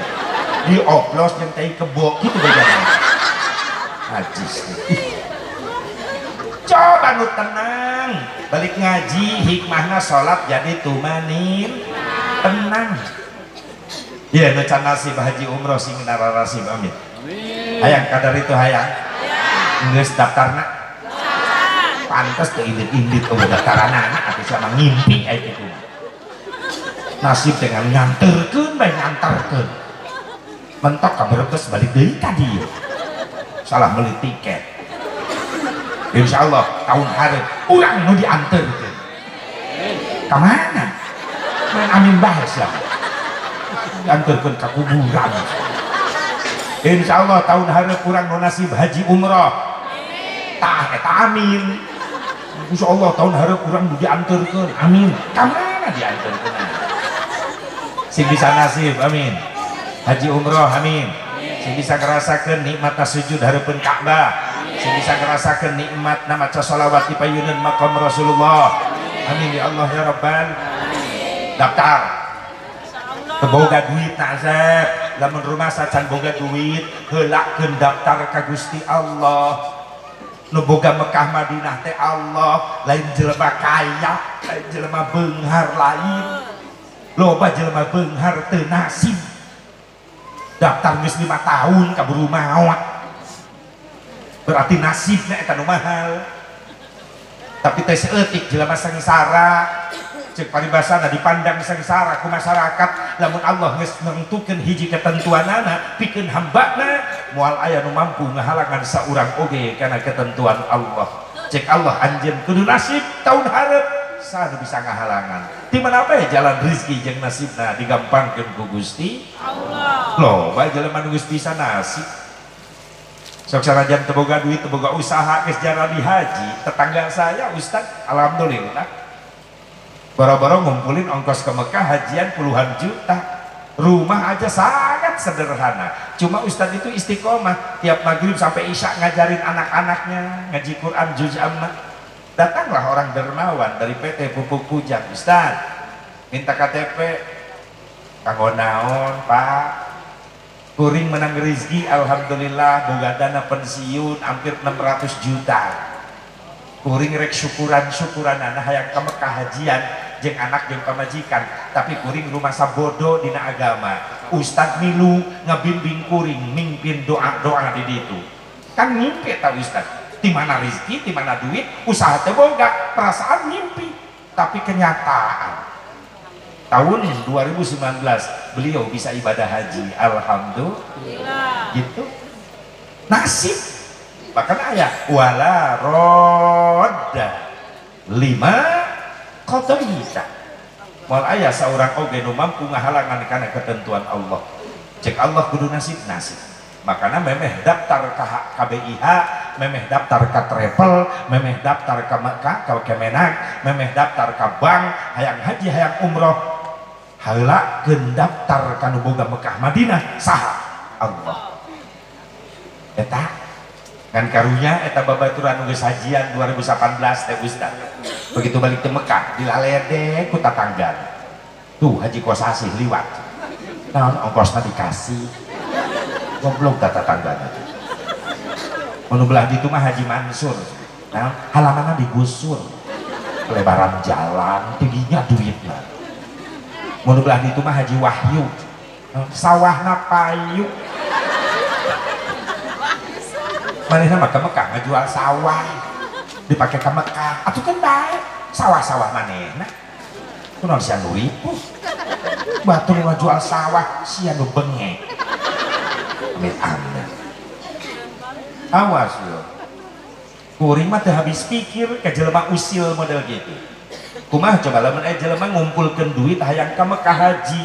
Dioplos jeung tai kebo kitu bejana. Najis. Coba nu tenang, balik ngaji hikmahna salat jadi tumanin tenang. Ya nu can nasib haji umroh sing nararasib amin. Hayang kadar itu hayang. Geus daftarna. Pantes teu indit-indit eueuh daftaranana atuh sama ngimpi aya kitu. Nasib dengan nganterkeun bae nganterkeun. Mentok ka Brebes balik deui ka dieu. Salah beli tiket. Insya Allah tahun hareup urang nu dianterkeun. Ka mana? Main amin bae sia. Dianterkeun ka kuburan. Insya Allah tahun hareup urang nu nasib haji umroh. Tah eta amin. Insya Allah tahun hareup urang nu dianterkeun. Amin. Ka mana dianterkeun? Sing bisa nasib amin. Haji umroh amin. Sing bisa ngerasakeun nikmatna sujud hareupeun Ka'bah. Sing bisa ngerasakeun nikmat maca sholawat di payunan makam Rasulullah. Amin ya Allah ya Rabbal. Daftar. Teu boga duit nasib, lamun rumah sacan boga duit, heulakeun daftar ka Gusti Allah. Nu boga Mekah Madinah teh Allah, lain jelema kaya, lain jelema beunghar lain. Loba jelema beunghar teu nasib. Daftar geus 5 tahun kaburu maot. Berarti nasibnya eta nu mahal. Tapi teh seeutik jelema sengsara, ceuk paribasana dipandang sengsara ku masyarakat, lamun Allah geus nengtukeun hiji ketentuanana pikeun hambana, moal aya nu mampu ngahalangan saurang oge kana ketentuan Allah. Cek Allah anjeun kudu nasib tahun hareup saha nu bisa ngahalangan. Di mana bae jalan rezeki jeung nasibna digampangkeun ku Gusti Allah. Loba jelema nu geus bisa nasib. Sok sanajan teu boga duit, teu boga usaha, geus jaradi haji. Tetangga saya ustad, alhamdulillah. Boro-boro ngumpulin ongkos ke Mekah hajian puluhan juta. Rumah aja sangat sederhana. Cuma ustad itu istiqomah, tiap maghrib sampai isya ngajarin anak-anaknya ngaji Quran juz amma. Datanglah orang dermawan dari PT Pupuk Kujang, ustad, minta KTP. Kanggo naon, Pak? Kuring menang rezeki, alhamdulillah boga dana pensiun hampir 600 juta. Kuring rek syukuran-syukuran anak hayang ke Mekah hajian jeung anak jeung pamajikan, tapi kuring rumasa bodoh dina agama. Ustad milu ngabimbing kuring mimpin doa-doa di ditu. Kan mimpi eta ustad. Di mana rezeki, di mana duit, usaha teu boga, perasaan mimpi, tapi kenyataan. Tahun 2019 beliau bisa ibadah haji, alhamdulillah. Gitu. Nasib. Bahkan ayat wala rodda lima qadaita. Moal aya saurang oge nu mampu ngahalangan kana ketentuan Allah. Cek Allah kudu nasib nasib. Makana memeh daftar ka KBIH, memeh daftar ka travel, memeh daftar ka Mekah, ka Kemenak, memeh daftar ka bank, hayang haji hayang umroh, heulakeun daftar ka nu boga Mekah Madinah saha? Allah. Eta kan karunya eta babaturan geus hajian 2018 teh Ustaz. Begitu balik ke Mekah dilaledek ku tatangga. Tuh Haji Kosasih liwat. Naon ongkosna dikasih. Goblok ta tatanggana. Mun belah ditu mah Haji Mansur. Nah, halamanna digusur. Lebaran jalan tingginya duitna. Mun belah ditu mah Haji Wahyu. Sawahna payu. Manehna mah ke Mekah ngajual sawah dipake ke Mekah atuh kan bae sawah-sawah manehna kunaon sia nu ripuh batur ngajual sawah sia nu bengek amit amit awas yo kuring mah teu habis pikir ka jelema usil model gitu. Kumaha coba lamun aya jelema ngumpulkeun duit hayang ka Mekah haji,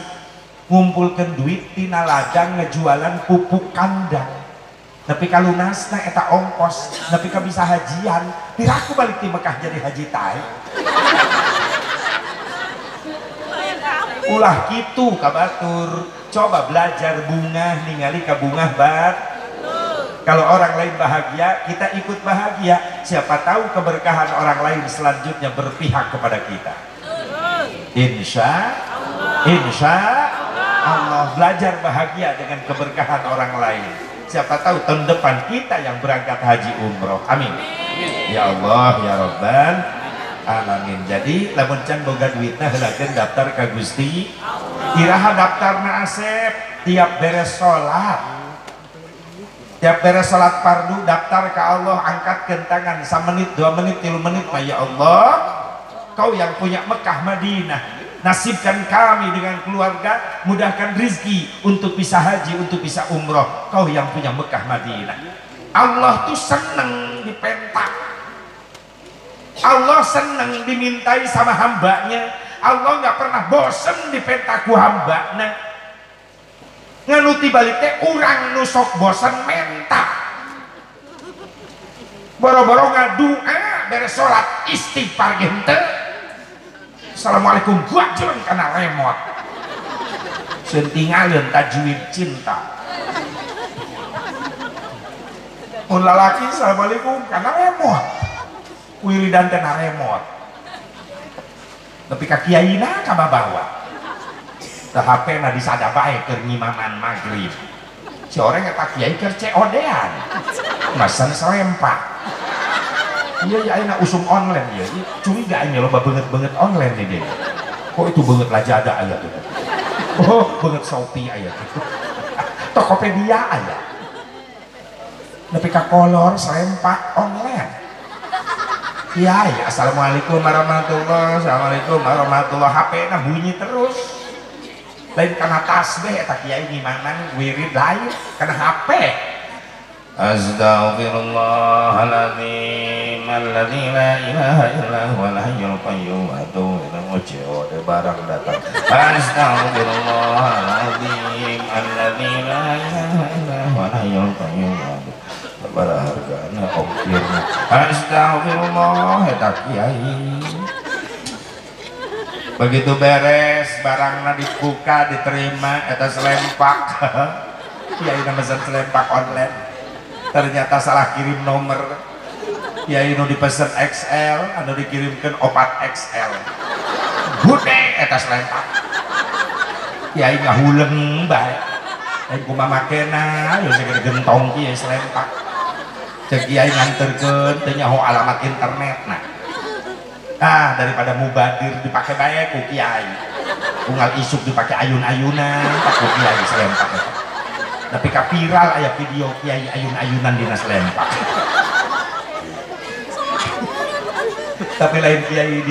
ngumpulkeun duit tina ladang ngejualan pupuk kandang. Tapi kalau lunasna eta ongkos, tapi ka bisa hajian, piraku balik di Mekah jadi haji tae. Ulah kitu ka batur, coba belajar bungah ningali ka bungah bat. Kalau orang lain bahagia, kita ikut bahagia. Siapa tahu keberkahan orang lain selanjutnya berpihak kepada kita. Insya, insya Allah, belajar bahagia dengan keberkahan orang lain. Siapa tahu tahun depan kita yang berangkat haji umroh. Amin. Ya Allah ya Rabbal alamin. Jadi lamun can boga duitna heulakeun daftar ka Gusti. Iraha daftarna Asep tiap beres salat. Tiap beres salat fardu daftar ka Allah, angkatkeun tangan samenit, 2 menit, 3 menit, ya Allah, kau yang punya Mekah Madinah, nasibkan kami dengan keluarga, mudahkan rizki untuk bisa haji, untuk bisa umroh. Kau yang punya Mekah Madinah. Allah tuh seneng dipentak, Allah seneng dimintai sama hambanya. Allah nggak pernah bosen dipentaku hambanya. Nganuti balik teh urang nusok bosen menta, boro-boro ngadua beres sholat istighfar gente. Assalamualaikum gua jeleng kana remote. Sentingaleun tajwid cinta. Mun lalaki assalamualaikum kana remote. Wiridan teh na remote. Tapi ka kiaina ka babawa. Tah HP na disada bae keur ngimaman magrib. Si orang eta kiai keur COD-an. Mesen selempak. Iya ya ayeuna usum online ya. Curiga aing loba beungeut-beungeut online nih dia. Kok itu beungeut Lazada aya tuh. Oh, beungeut Shopee aya tuh. Tokopedia aya. Nepi ka kolor serempak online. Iya ya, assalamualaikum warahmatullahi, assalamualaikum warahmatullahi. HP-na bunyi terus. Lain kana tasbih eta kiai ngimaman wirid lain kana HP. Astaghfirullahaladzim alladzi la ilaha illa huwal hayyul qayyum. Aduh, ini COD barang datang. Astaghfirullahaladzim alladzi la ilaha illa huwal hayyul qayyum. Sabaraha hargana ongkirna. Astaghfirullah eta kiai. Begitu beres barangna dibuka diterima eta selempak. Kiai mesen selempak online. Ternyata salah kirim nomor. Kiai nu dipesen XL anu dikirimkan 4XL. Gede eta selempak. Kiai ngahuleng bae. Lain kumaha makena ya sagede gentong kieu selempak. Cek kiai nganterkeun teu nyaho alamat internetna. Ah, daripada mubadir dipake bae ku kiai. Unggal isuk dipake ayun-ayunan ku kiai selempak eta. Tapi ka viral aya video kiai ayun-ayunan dina selempak. Tapi lain kiai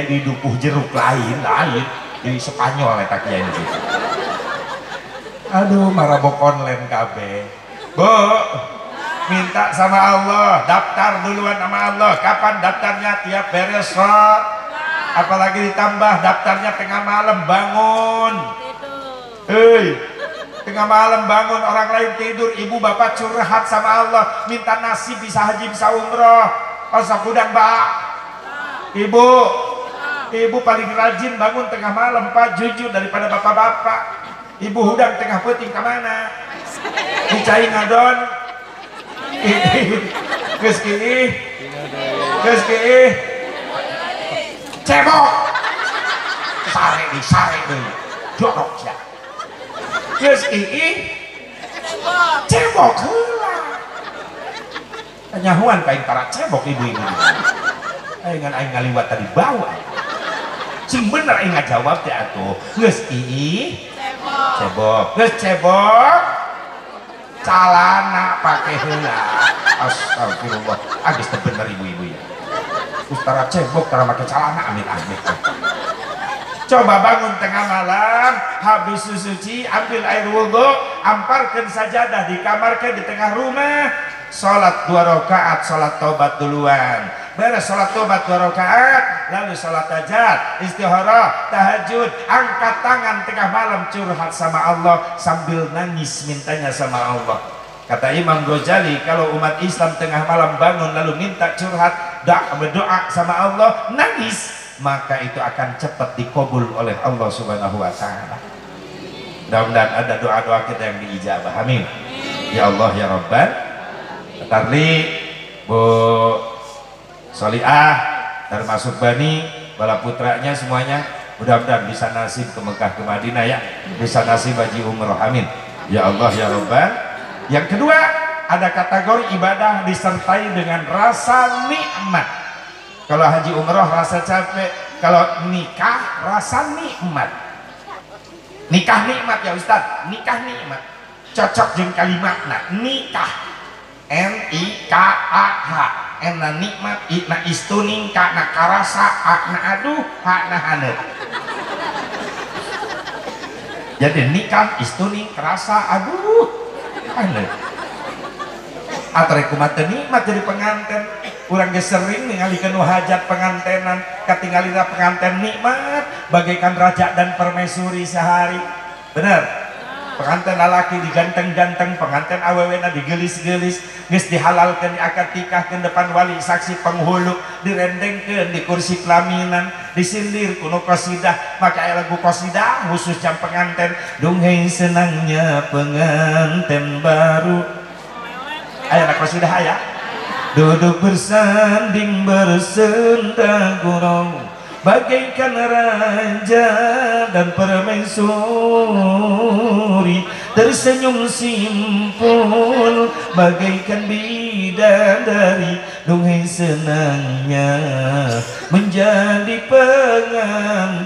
di Dukuh Jeruk, lain di Spanyol eta kiai itu. Aduh, marabok online kabeh. Bu, minta sama Allah, daftar duluan sama Allah. Kapan daftarnya? Tiap beres sholat. Apalagi ditambah daftarnya tengah malam bangun. Hei, tengah malam bangun, orang lain tidur, ibu bapak curhat sama Allah, minta nasib bisa haji bisa umroh. Osok udang pak, ibu, ibu paling rajin bangun tengah malam pak, jujur daripada bapak-bapak. Ibu hudang tengah peuting kemana? Dicai ngadon, geus kiih, geus kiih, cebok, sare di sare deui, jorok sia. Geus iih cebok heula. Nyahuan ka aing tara cebok ibu-ibu. Aing ngan aing ngaliwat tadi bawa. Sing bener aing ngajawab teh atuh. Geus iih cebok. Geus cebok calana pake heula. Astagfirullah. Ah geus teu bener ibu-ibu ya. Geus tara cebok tara make calana amit-amit. Coba bangun tengah malam, habis suci, ambil air wudhu, amparkan sajadah di kamar ke di tengah rumah, sholat 2 rakaat, sholat tobat duluan. Beres sholat tobat 2 rakaat, lalu sholat hajat, istikharah, tahajud, angkat tangan tengah malam curhat sama Allah sambil nangis mintanya sama Allah. Kata Imam Ghazali, kalau umat Islam tengah malam bangun lalu minta curhat, berdoa sama Allah, nangis, maka itu akan cepat dikabul oleh Allah Subhanahu wa taala. Mudah-mudahan ada doa-doa kita yang diijabah. Amin. Ya Allah ya Rabban. Tarli, Bu Soliah, termasuk Bani, bala putranya semuanya, mudah-mudahan bisa nasib ke Mekah ke Madinah ya, bisa nasib haji umroh. Amin. Ya Allah ya Rabban. Yang kedua, ada kategori ibadah disertai dengan rasa nikmat. Kalau haji umroh rasa capek, kalau nikah rasa nikmat. Nikah nikmat ya Ustaz, nikah nikmat. Cocok jeung kalimatna, nikah. N I K A H. N na nikmat, I na istuning, K na karasa, A na aduh, H na haneut. Jadi nikah istuning kerasa aduh haneut. Atre kumaha nikmat jadi pengantin. Urang ge sering ningalikeun nu hajat pengantenan, katingalina penganten nikmat bagaikan raja dan permaisuri sehari. Bener? Pengantin lalaki diganteng-ganteng, pengantin awewena digelis-gelis, geus dihalalkeun akad nikahkeun depan wali saksi penghulu, direndengkeun di kursi pelaminan, disindir kuno qasidah, maka aya lagu qasidah khusus jam pengantin, dunghei senangnya pengantin baru. Aya qasidah aya. Duduk bersanding bersenda gurau, bagaikan raja dan permaisuri, tersenyum simpul bagaikan bidadari, dunghei senangnya menjadi pengantin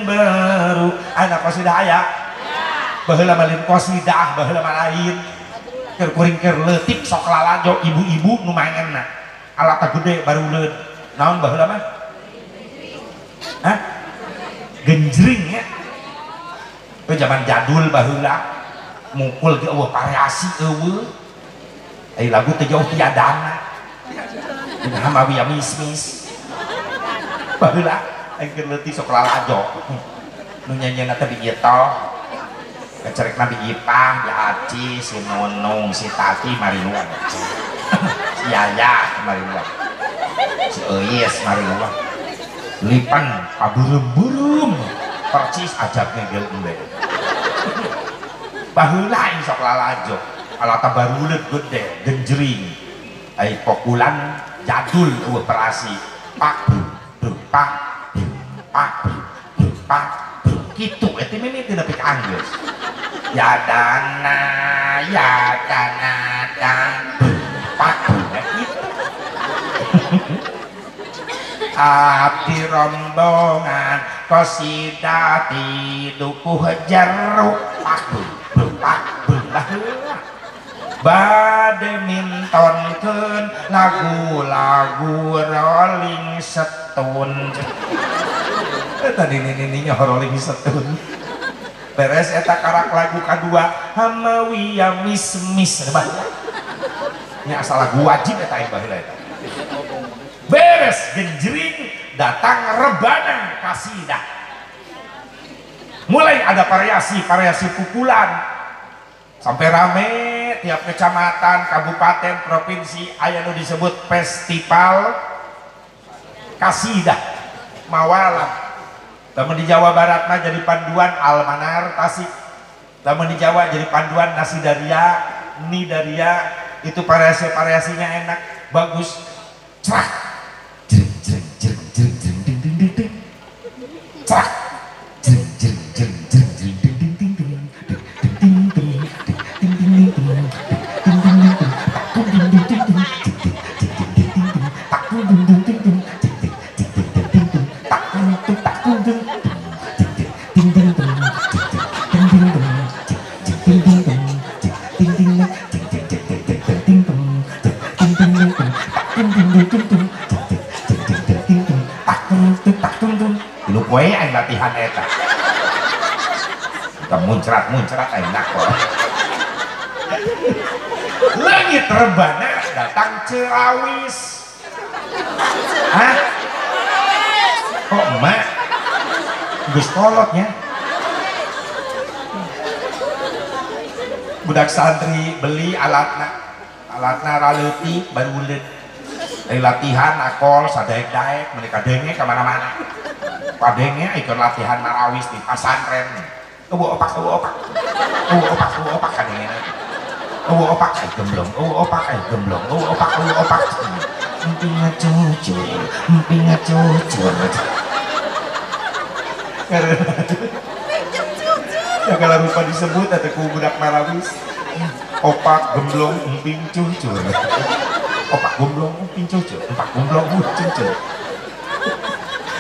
baru. Anak qasidah aya baheula malin qasidah, baheula malain keur kuring keur leutik sok lalajo ibu-ibu nu maenna alat gede baru leud naon baheula mah. Hah? Genjring ya. Itu zaman jadul baheula mukul ge eueuh variasi eueuh. Ai lagu teh jauh tiadana. Dina hamawi mismis. Baheula aing keur leutik sok lalajo. Nu nyanyianna teh di ieu. Kecerek Nabi Ipah, di Aci, si Nunung, si Tati, Mariluan, si Yaya, Mariluan, si Eis, Mariluan, lipan, paburum-burum, percis ajabnya gel embe. Baheula aing sok lalajo, alata baruleut gede, genjring, ai pokulan jadul eueuh perasi, pak bru, pak bru, pak bru, pak bru, kitu eta mimiti nepi ka anggeus. Ya dana dan pak gitu. Abdi rombongan qasidah dukuh jeruk pak pak bade mintonkeun lagu-lagu Rolling Stone. Tadi nininya Rolling Stone. Beres eta karak lagu kadua Hamawiyah mismis bah. Nya asal lagu wajib eta aing baheula eta. Beres genjring datang rebana kasidah. Mulai ada variasi-variasi pukulan sampai rame tiap kecamatan, kabupaten, provinsi aya nu disebut festival kasidah mawalan. Lamun di Jawa Barat mah jadi panduan Almanar Tasik, lamun di Jawa jadi panduan Nasidaria, Nidaria. Itu variasi-variasinya enak, bagus, cerah, jering jering jering jering jering ding ding ding ding, cerah, jering jering jering jering jering ding ding ding ding ding ding ding ding ding ding ding ding ding ding ding ding tak ding ding ding ding ding ding ding ding ding ding tak ding ding ding ding ding ding ding ding ding ding tak ding ding tak ding ding ding ding ding ding ding ding ding ding ding ding ding ding tilu poe aing latihan eta. Kita muncrat-muncrat aing nakol. Langit rebana datang cerawis. Hah? Kok emak? Geus kolotnya. Budak santri beli alatna. Alatna raleutik baru ulit. Dari latihan nakol sadaek-daek mereka denge kemana-mana. Padenge ikut latihan marawis di pesantren. Eueuh opak, eueuh opak. Eueuh opak, eueuh opak kadenge. Eueuh opak ai gemblong, eueuh opak ai gemblong, eueuh opak, eueuh opak. Emping cucur, emping cucur. Ya kalau lupa disebut atau ku budak marawis. Opak gemblong emping cucur. Opak gomblong emping cucur, opak gomblong cucur.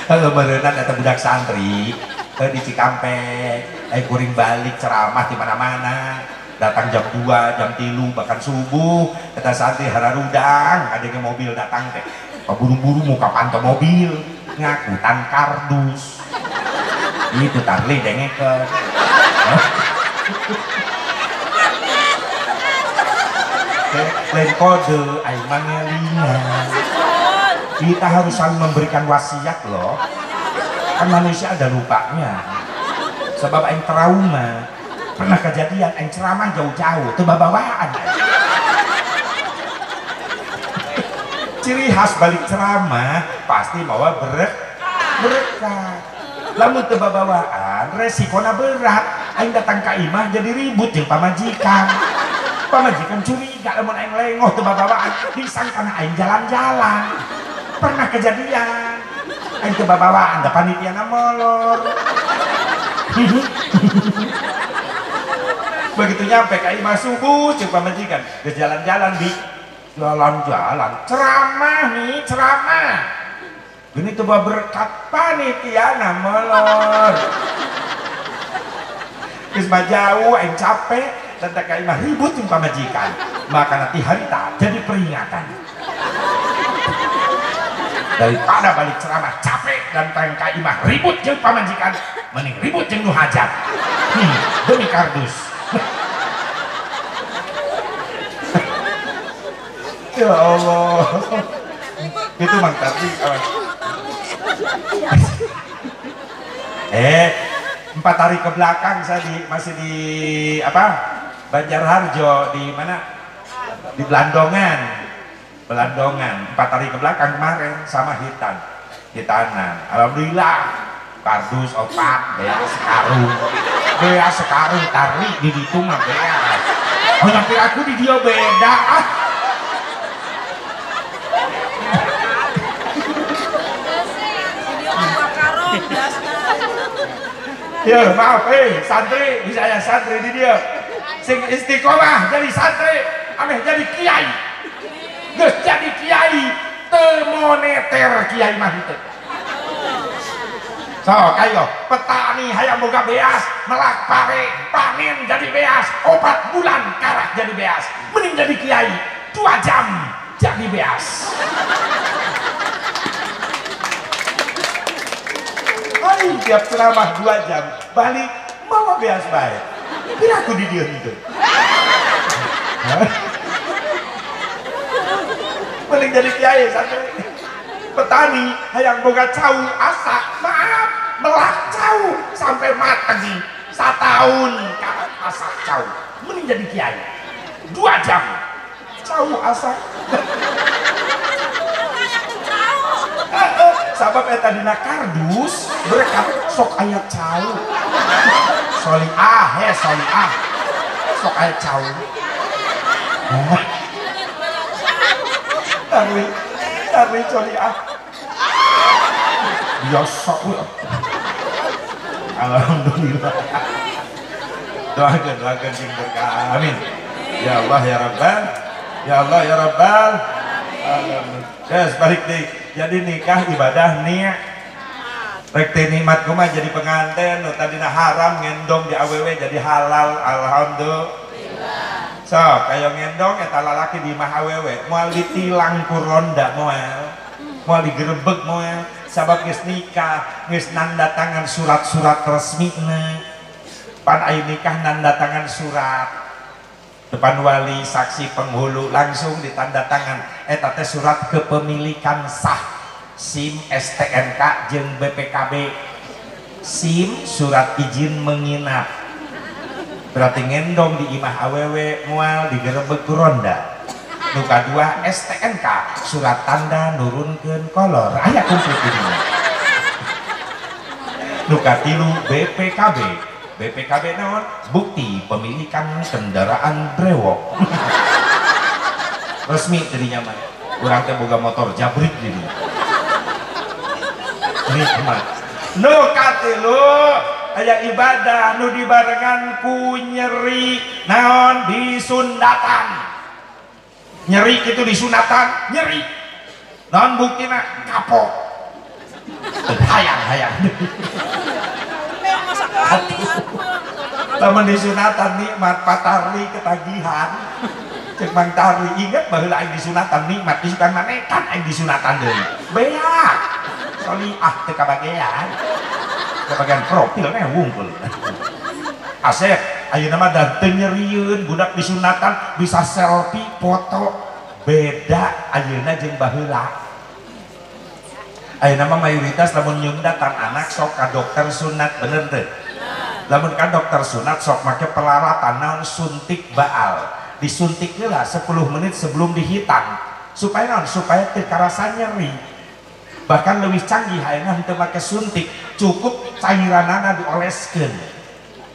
Kalau berenang atau budak santri di Cikampek, kuring balik ceramah di mana-mana, datang jam 2, jam 3, bahkan subuh, kata santri hararudang, ada yang mobil datang teh, buru-buru muka pantau mobil, ngakutan kardus, itu tarli dengeke. Lain kode, aing mangelingan. Kita harus saling memberikan wasiat loh. Kan manusia ada lupanya. Sebab aing trauma. Pernah kejadian aing ceramah jauh-jauh, teu babawaan. Ciri khas balik ceramah pasti bawa berkah. Lamun teu babawaan, resikona berat. Aing datang ka imah jadi ribut jeung pamajikan. Pamajikan curiga lamun aing lengoh teu babawaan, disangkana aing jalan-jalan. Pernah kejadian aing teu babawaan, da panitiana molor. Begitu nyampe ka imah subuh ceuk pamajikan, geus jalan-jalan di jalan-jalan, ceramah nih, ceramah. Gini tuh berkat panitiana molor. Geus mah jauh aing capek, tentang ka imah ribut jeung pamajikan. Maka nanti harita jadi peringatan. Daripada balik ceramah capek dan tangka imah ribut jeung pamajikan, mending ribut jeung nu hajat. Demi kardus. Ya Allah. Itu Mang Tardi. 4 hari ke belakang saya masih di apa? Banjarharjo di mana? Di Belandongan. Belandongan 4 hari ke belakang kemarin sama hitanan. Alhamdulillah kardus opat bea sekarung, bea sekarung tari di ditu mah bea. Oh nyampe aku di dia beda ah. Ya maaf santri, bisa ya santri di dia sing istiqomah jadi santri, ameh jadi kiai. Geus jadi kiai teu moneter kiai mah henteu. Sok ayo petani hayang boga beas, melak pare, panen jadi beas, 4 bulan karak jadi beas. Mending jadi kiai 2 jam jadi beas. Ai tiap ceramah 2 jam balik mawa beas bae. Piraku di dieu henteu. Mending jadi kiai santri. Petani hayang boga cau asak, maaf melak cau sampai mateng setahun karak asak cau. Mending jadi kiai 2 jam cau asak. Sabab eta dina kardus berkat sok aya cau. Soliah he soliah sok aya cau. Tarwi tarwi soliah biasa. Alhamdulillah. Doakan doakan sing berkah. Amin. Ya Allah ya Rabbal. Ya Allah ya Rabbal. Alamin. Yes, balik deh. Jadi nikah ibadah nih. Rek teh nikmat kumaha jadi pengantin nu tadina haram ngendong di awewe jadi halal. Alhamdulillah. So, kaya ngendong eta lalaki di imah awewe moal ditilang ku ronda moal. Moal digerebek moal. Sabab geus nikah, geus nanda tangan surat-surat resmina. Pan aya nikah nanda tangan surat depan wali, saksi, penghulu langsung ditanda tangan. Eta teh surat kepemilikan sah SIM, STNK jeung BPKB. SIM surat izin menginap. Berarti ngendong di imah awewe moal digerebek ku ronda. Nu kadua STNK surat tanda nurunkeun kolor. Aya komplit di dinya. Nu katilu BPKB. BPKB naon? Bukti pemilikan kendaraan brewok. Resmi jadinya mah. Urang teh boga motor jabrik jadi. Nikmat. Nu katilu aya ibadah nu dibarengan ku nyeri naon disundatan. Nyeri itu disunatan, nyeri. Naon buktina? Kapok. Hayang-hayang. Lamun disunatan nikmat patarli ketagihan. Cek Mang Tarli inget baheula aing disunatan nikmat disukan manekan aing disunatan deui. Beak. Soliah teu kabagean. Kabagean profil nya wungkul. Asep ayeuna mah da teu nyerieun budak disunatan bisa selfie foto. Beda ayeuna jeung baheula. Ayeuna mah mayoritas lamun nyundatan anak sok ka dokter sunat bener teu? Lamun ka dokter sunat sok make peralatan naon suntik baal. Disuntik heula 10 menit sebelum dihitan supaya naon? Supaya teu karasa nyeri. Bahkan lebih canggih ayeuna henteu make suntik, cukup cairanana dioleskeun.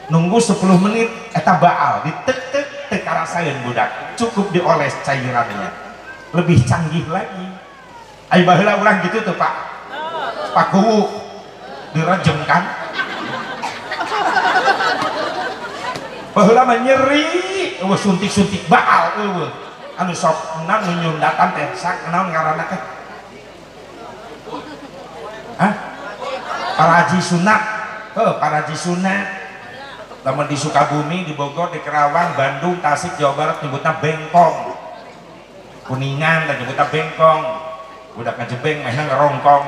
Nunggu 10 menit eta baal ditek-tek teu karasaeun budak, cukup dioles cairannya. Lebih canggih lagi. Ai baheula urang gitu tuh Pak. Pak Kuwu direjem kan. Baheula mah nyeri, eueuh suntik-suntik baal eueuh. Anu sok naon nu nyundatan teh sak naon ngaranna teh? Hah? Paraji sunat. Heuh, paraji sunat. Lamun di Sukabumi, di Bogor, di Kerawang, Bandung, Tasik, Jawa Barat nyebutna bengkong. Kuningan teh nyebutna bengkong. Budak ngejebeng mehna ngerongkong.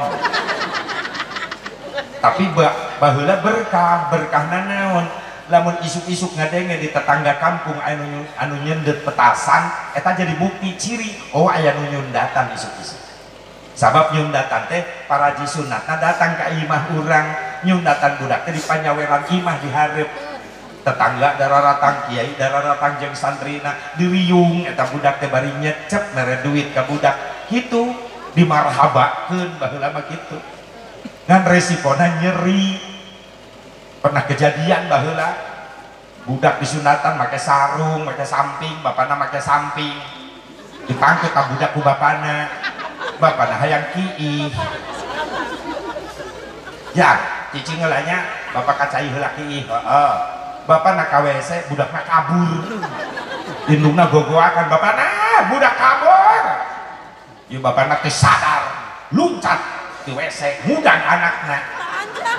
Tapi baheula berkah, berkahna naon? Lamun isuk-isuk ngadenge di tetangga kampung anu nyendet petasan, eta jadi bukti ciri, oh aya nu nyundatan isuk-isuk. Sabab nyundatan teh paraji sunatna datang ka imah urang, nyundatan budak teh di panyaweran imah dihareup. Tetangga dararatang, kiai dararatang jeung santrina diriung eta budak teh bari nyecep mere duit ka budak. Kitu dimarhabakeun baheula mah kitu. Ngan resikona nyeri. Pernah kejadian baheula budak disunatan make sarung, make samping, bapana make samping. Dipangkut ka budak ku bapana. Bapana hayang kiih. Ya, cicing heula nya, bapak kacai heula kiih. Heeh. Bapana ka WC, budakna kabur. Indungna gogoakan, bapana budak kabur. Ieu bapana teh sadar, luncat di WC, ngundang anakna.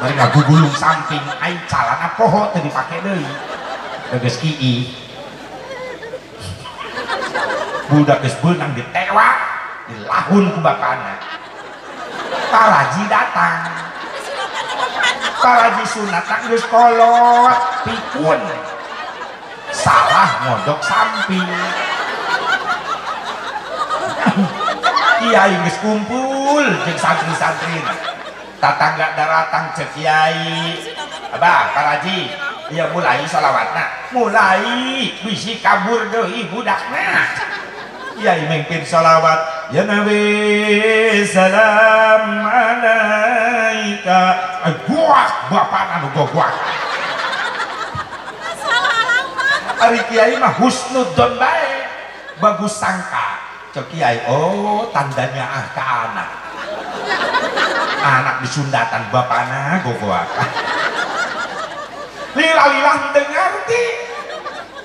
Bari ngagugulung samping, aing calana poho teu dipake deui. Geus kiih. Budak geus beunang ditewak, dilahun ku bapana. Paraji datang. Paraji sunatan geus kolot, pikun. Salah ngodok samping. Kiai geus kumpul jeung santri-santri. Tatangga daratang cek kiai. Abah, Paraji, ieu mulai sholawatna. Mulai bisi kabur deui budakna. Kiai mimpin sholawat, ya Nabi salam alaika. Guak bapana nu goguak. Ari kiai mah husnudzon bae, bagus sangka. Cek kiai, oh tandanya ah ka anak. Anak disundatan bapana gogoak. Lila-lila teu ngarti.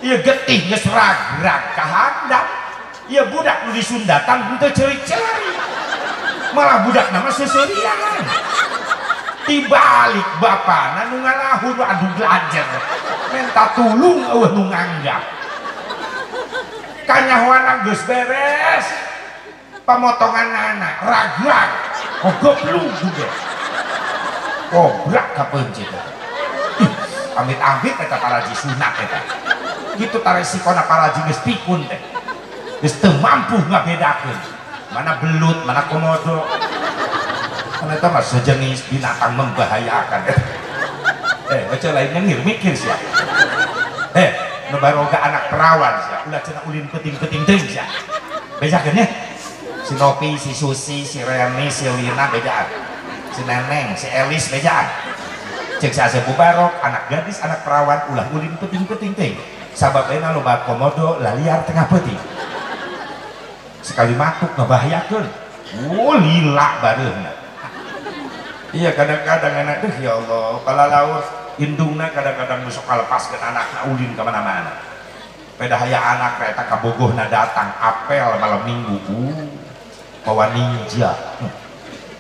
Ieu getih geus ragrag ka handap. Ieu budak nu disundatan henteu ceuri-ceuri. Malah budak nama seuseurian. Dibalik bapana nu ngalahun aduh belajar. Minta tulung eueuh nu nganggap. Kanyahoana geus beres. Pamotongan anak ragrag. Goblok juga. Kobrak kapencet. Amit-amit eta paraji sunat eta. Kitu taresikona paraji geus pikun teh. Geus teu mampu ngabedakeun. Mana belut, mana komodo. Kan eta mah sejenis binatang membahayakan. Baca lain nyengir mikir sia. Nu baroga anak perawan sia, ulah cenah ulin peuting-peuting teuing sia. Bejakeun nya. Si Nopi, si Susi, si Reni, si Lina bejaan. Si Neneng, si Elis bejaan. Cek si Asep Mubarok, anak gadis, anak perawan ulah ulin peuting-peuting teuing. Sabab ayeuna loba komodo laliar tengah peuting. Sekali matuk ngebahayakeun. Lila bareuhna. Iya kadang-kadang anak tuh ya Allah, palalaur indungna kadang-kadang nu sok kalepaskeun anakna ulin ka mana-mana. Peda haya anak eta kabogohna datang apel malam minggu. Bawa ninja.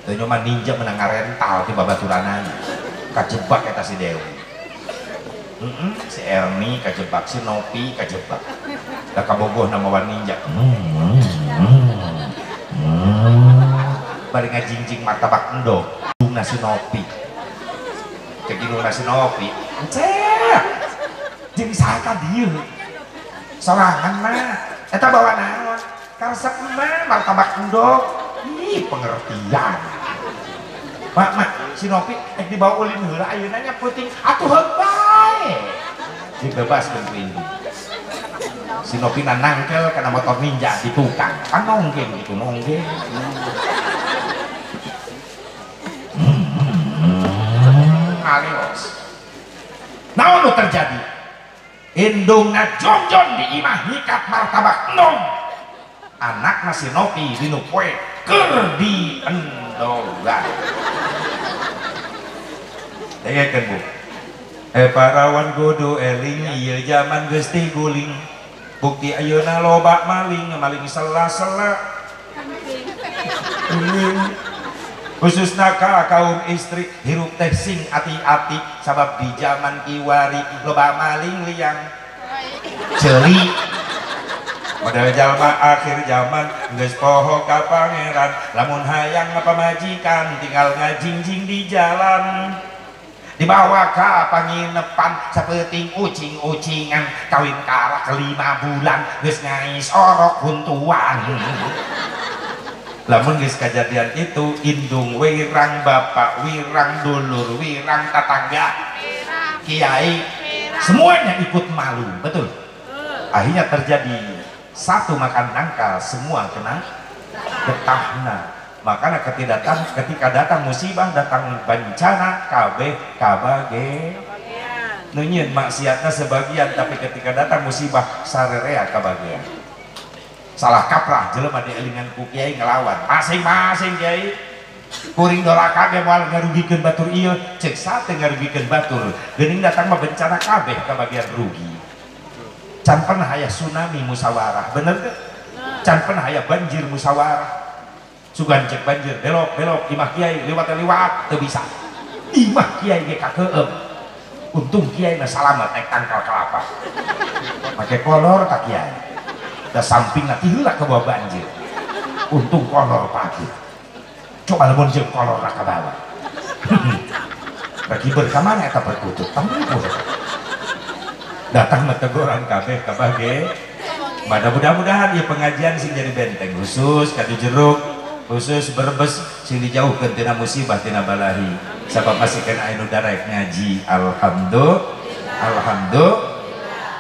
Teu nyoman ninja menang ngarental ti babaturanana. Kajebak eta si Dewi. Si Erni kajebak, si Nopi kajebak. Da kabogohna mawa ninja. Bari ngajingjing martabak endog. Indungna si Nopi. Cek indungna si Nopi. Encet. Jeung saha ka dieu? Sorangan mah. Eta bawa naon? Karesep mah martabak endog. Ih, pengertian. Mak, mak, si Nopi ek dibawa ulin heula ayeuna nya peuting atuh heug bae. Dibebaskeun ku indung. Si Nopi nangkel kana motor ninja di tukang. Kan nonggeng gitu, nonggeng. Alios. Naon nu terjadi? Indungna jongjon di imah nyikat martabak endog. Anakna si Nopi dinu poe keur di endogan. Dengekeun Bu. Parawan kudu eling ieu jaman geus diguling. Bukti ayeuna loba maling, maling sela-sela. Khususna ka kaum istri hirup teh sing ati-ati sabab di jaman kiwari loba maling liang ceuli. Model jalma akhir zaman geus poho ka pangeran, lamun hayang pamajikan tinggal ngajingjing di jalan. Dibawa ka panginepan sapeuting ucing-ucingan, kawin karak 5 bulan geus ngais orok huntuan. Lamun geus kajadian itu indung wirang, bapak wirang, dulur wirang, tetangga kiai semuanya ikut malu, betul? Akhirnya terjadi satu makan nangka semua kena getahna. Makanya ketika datang musibah, datang bencana, kabeh kabage nu nyieun maksiatna sebagian, tapi ketika datang musibah sarerea kabagean. Salah kaprah jelema dielingan ku kiai ngelawan masing-masing kiai. Kuring doraka ge moal ngarugikeun batur ieu, ceuk sate ngarugikeun batur. Geuning datang mah bencana kabeh kabagian rugi. Can pernah aya tsunami musyawarah, bener teu? Can pernah aya banjir musyawarah. Sugan cek banjir belok belok imah kiai liwat liwat teu bisa. Imah kiai ge kakeem. Untung kiai na salamet naik tangkal kelapa. Make kolor ka kiai. Da sampingna ti heula ka bawa banjir. Untung kolor pagi. Coba lamun jeung kolor ka bawah. Bagi berkamana eta perkutut tempur. Datang meteguran kabeh kabage. Pada mudah-mudahan ya pengajian sing jadi benteng khusus kadu jeruk. Khusus Brebes sing dijauhkeun tina musibah tina balahi. Sabab masih kena anu darek ngaji. Alhamdulillah. Alhamdulillah.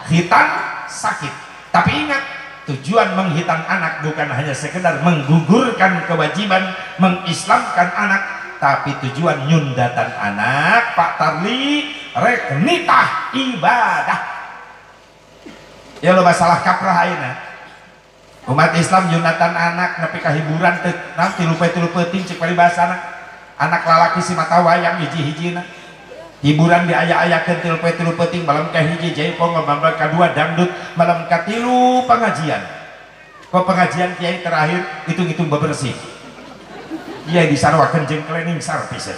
Khitan sakit. Tapi ingat, tujuan menghitan anak bukan hanya sekedar menggugurkan kewajiban mengislamkan anak, tapi tujuan nyundatan anak Pak Tarli rek nitah ibadah. Ya lo masalah kaprah ayeuna. Umat Islam nyundatan anak nepi ka hiburan teu nanti tilu peuting cek paribasana. Anak lalaki si mata wayang hiji-hijina. Hiburan diaya-ayakeun tilu peuting, malam ka hiji jaipong, malam kadua dangdut, malam katilu pengajian. Kok pengajian kiai terakhir hitung-hitung bebersih. Kiai disarwakeun jeung cleaning service.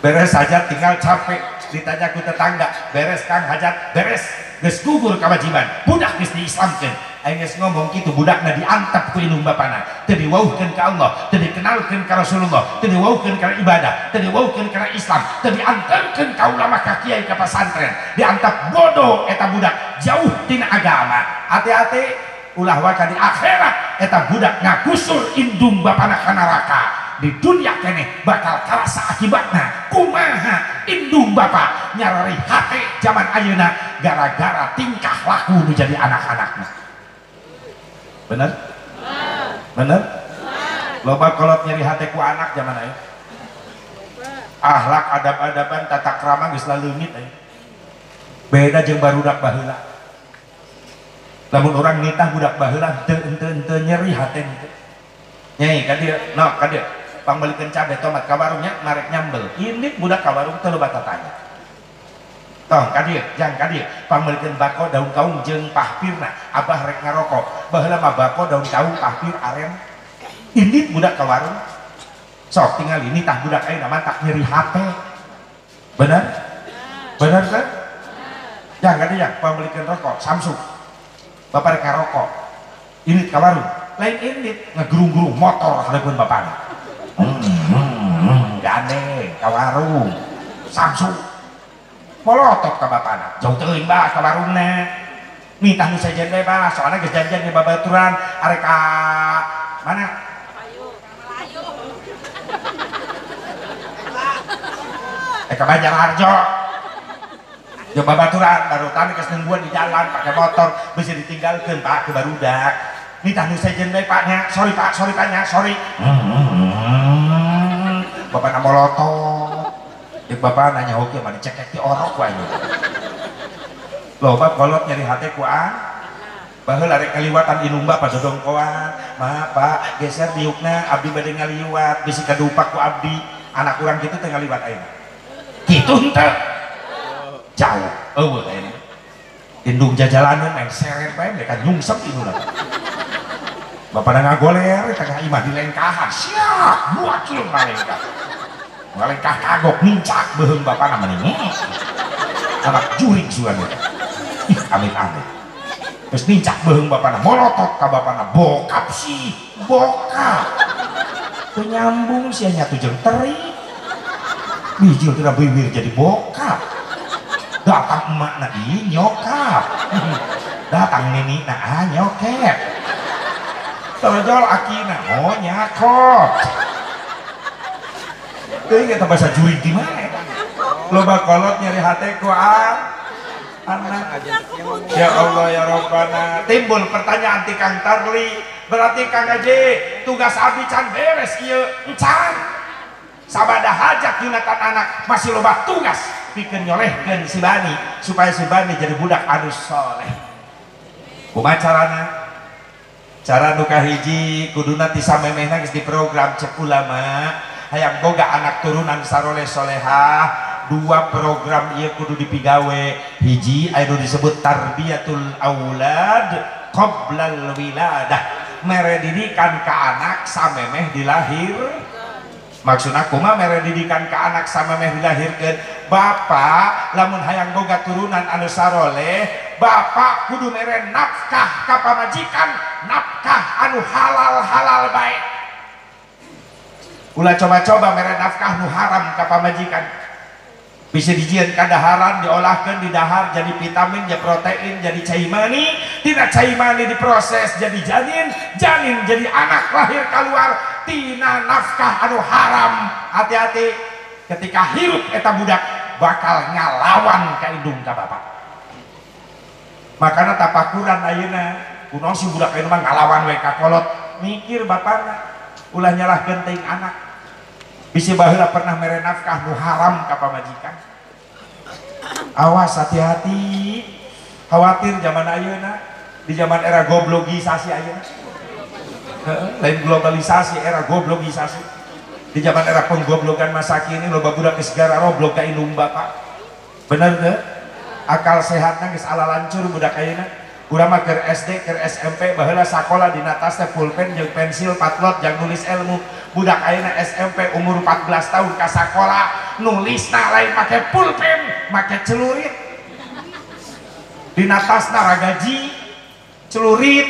Beres hajat tinggal capek, ditanya ku tetangga, beres Kang hajat, beres. Geus gugur kewajiban, budak geus diislamkeun. Aing geus ngomong kitu budakna diantep ku indung bapana, teu diwauhkeun ka Allah, teu dikenalkeun ka Rasulullah, teu diwauhkeun ka ibadah, teu diwauhkeun ka Islam, teu diantarkeun ka ulama ka kiai ka pasantren, diantep bodoh eta budak jauh tina agama. Hati-hati ulah waka di akhirat eta budak ngagusur indung bapana ka neraka. Di dunia keneh bakal karasa akibatna. Kumaha indung bapa nyarari hate zaman ayeuna gara-gara tingkah laku nu jadi anak-anakna. Bener? Bener? Loba kolot nyeri hate ku anak zaman ayeuna. Akhlak adab-adaban tata krama geus laleungit aya. Beda jeung barudak baheula. Lamun urang nitah budak baheula teu henteu nyeri hate henteu. Nyai ka dieu, no ka dieu. Pangbeulikeun cabe tomat ka warungnya marek nyambel. Ini budak ka warung teu loba tatanya. Tong ka dieu, jang ka dieu. Pangbeulikeun bako daun kaung jeung pahpirna, abah rek ngarokok. Baheula mah bako daun kaung pahpir aren. Ini budak ka warung. Sok tingali nitah budak ayeuna mah tak nyeri hate. Bener? Bener kan? Jang ka dieu, jang pangbeulikeun rokok Samsung. Bapak rek ngarokok. Ini ka warung. Lain ini ngegerung-gerung motor hareupeun bapana. Gandeng ka warung Samsung. Molotot ka bapana. Jauh teuing bah ka warungna. Nitah nu sejen bae bah, soalna geus janjian jeung babaturan arek ka mana? Ka Banjarharjo. Jeung babaturan barutan geus nungguan di jalan pakai motor bisa ditinggalkeun Pak ke barudak. Nitah nu sejen bae Pak nya, sorry Pak, sorry Pak nya, sorry. Bapak na molotot. Jeung bapak nanya hoki mah dicekek ti orok wae. Loba kolot nyeri hate ku baheula rek kaliwatan indung bapa dodongkoan. Maaf Pak, geser diukna abdi bade ngaliwat, bisi kadupak ku abdi. Anak urang kitu teh ngaliwat ayeuna. Kitu henteu. Jauh eueuh ayeuna. Indung jajalaneun aing seret bae mereka nyungsep indungna. Bapak ngagoler tengah imah dilengkahan, siap buat ngalengkah, ngalengkah kagok nincak beuheung bapak namanya, anak jurig sugan, ih amit amit, terus nincak beuheung bapana, molotot ka bapana, bokap sih, bokap, teu nyambung sia nyatu jeung teri, bijil tina bibir jadi bokap, datang emakna ih nyokap, datang nenekna ah nyokep. Terjol akina, oh nyakop. Teuing eta bahasa jurig di mana eta? Loba kolot nyeri hate ku anak. Ya Allah ya Rabbana. Timbul pertanyaan ti Kang Tarli, berarti Kang Haji tugas abdi can beres ieu encan. Sabada hajat nyunatan anak masih loba tugas pikeun nyolehkeun si Bani supaya si Bani jadi budak anu soleh. Kumaha carana? Cara nu kahiji kuduna ti samemehna geus diprogram cek ulama hayang boga anak turunan saroleh solehah. Dua program ieu kudu dipigawe. Hiji aya nu disebut tarbiyatul aulad qoblal wiladah, mere didikan ka anak samemeh dilahir. Maksudna kumaha mere didikan ka anak samemeh dilahirkeun? Bapak lamun hayang boga turunan anu saroleh, bapak kudu mere nafkah ka pamajikan, nafkah anu halal-halal bae. Ulah coba-coba mere nafkah nu haram ka pamajikan. Bisa dijieun kadaharan, diolahkeun di dahar jadi vitamin, jadi protein, jadi cai mani. Tina cai mani diproses jadi janin, janin jadi anak lahir keluar tina nafkah anu haram. Hati-hati ketika hirup eta budak bakal ngalawan ka indung ka bapak. Makana tapakuran ayeuna kunaon si budak ayeuna mah ngalawan we ka kolot, mikir bapana ulah nyalahkeun teuing anak. Bisi baheula pernah mere nafkah nu haram ka pamajikan. Awas hati-hati, khawatir zaman ayeuna, di zaman era goblogisasi ayeuna. Lain globalisasi, era goblogisasi. Di zaman era penggoblogan masa kini loba budak geus gararoblog ka indung bapak. Bener teu? Akal sehatna geus ala lancur budak ayeuna. Urang mah keur SD, keur SMP baheula sakola dina tas teh pulpen jeung pensil patlot jang nulis ilmu. Budak ayeuna SMP umur 14 tahun ka sakola nulisna lain make pulpen, make celurit. Dina tasna ragaji, celurit,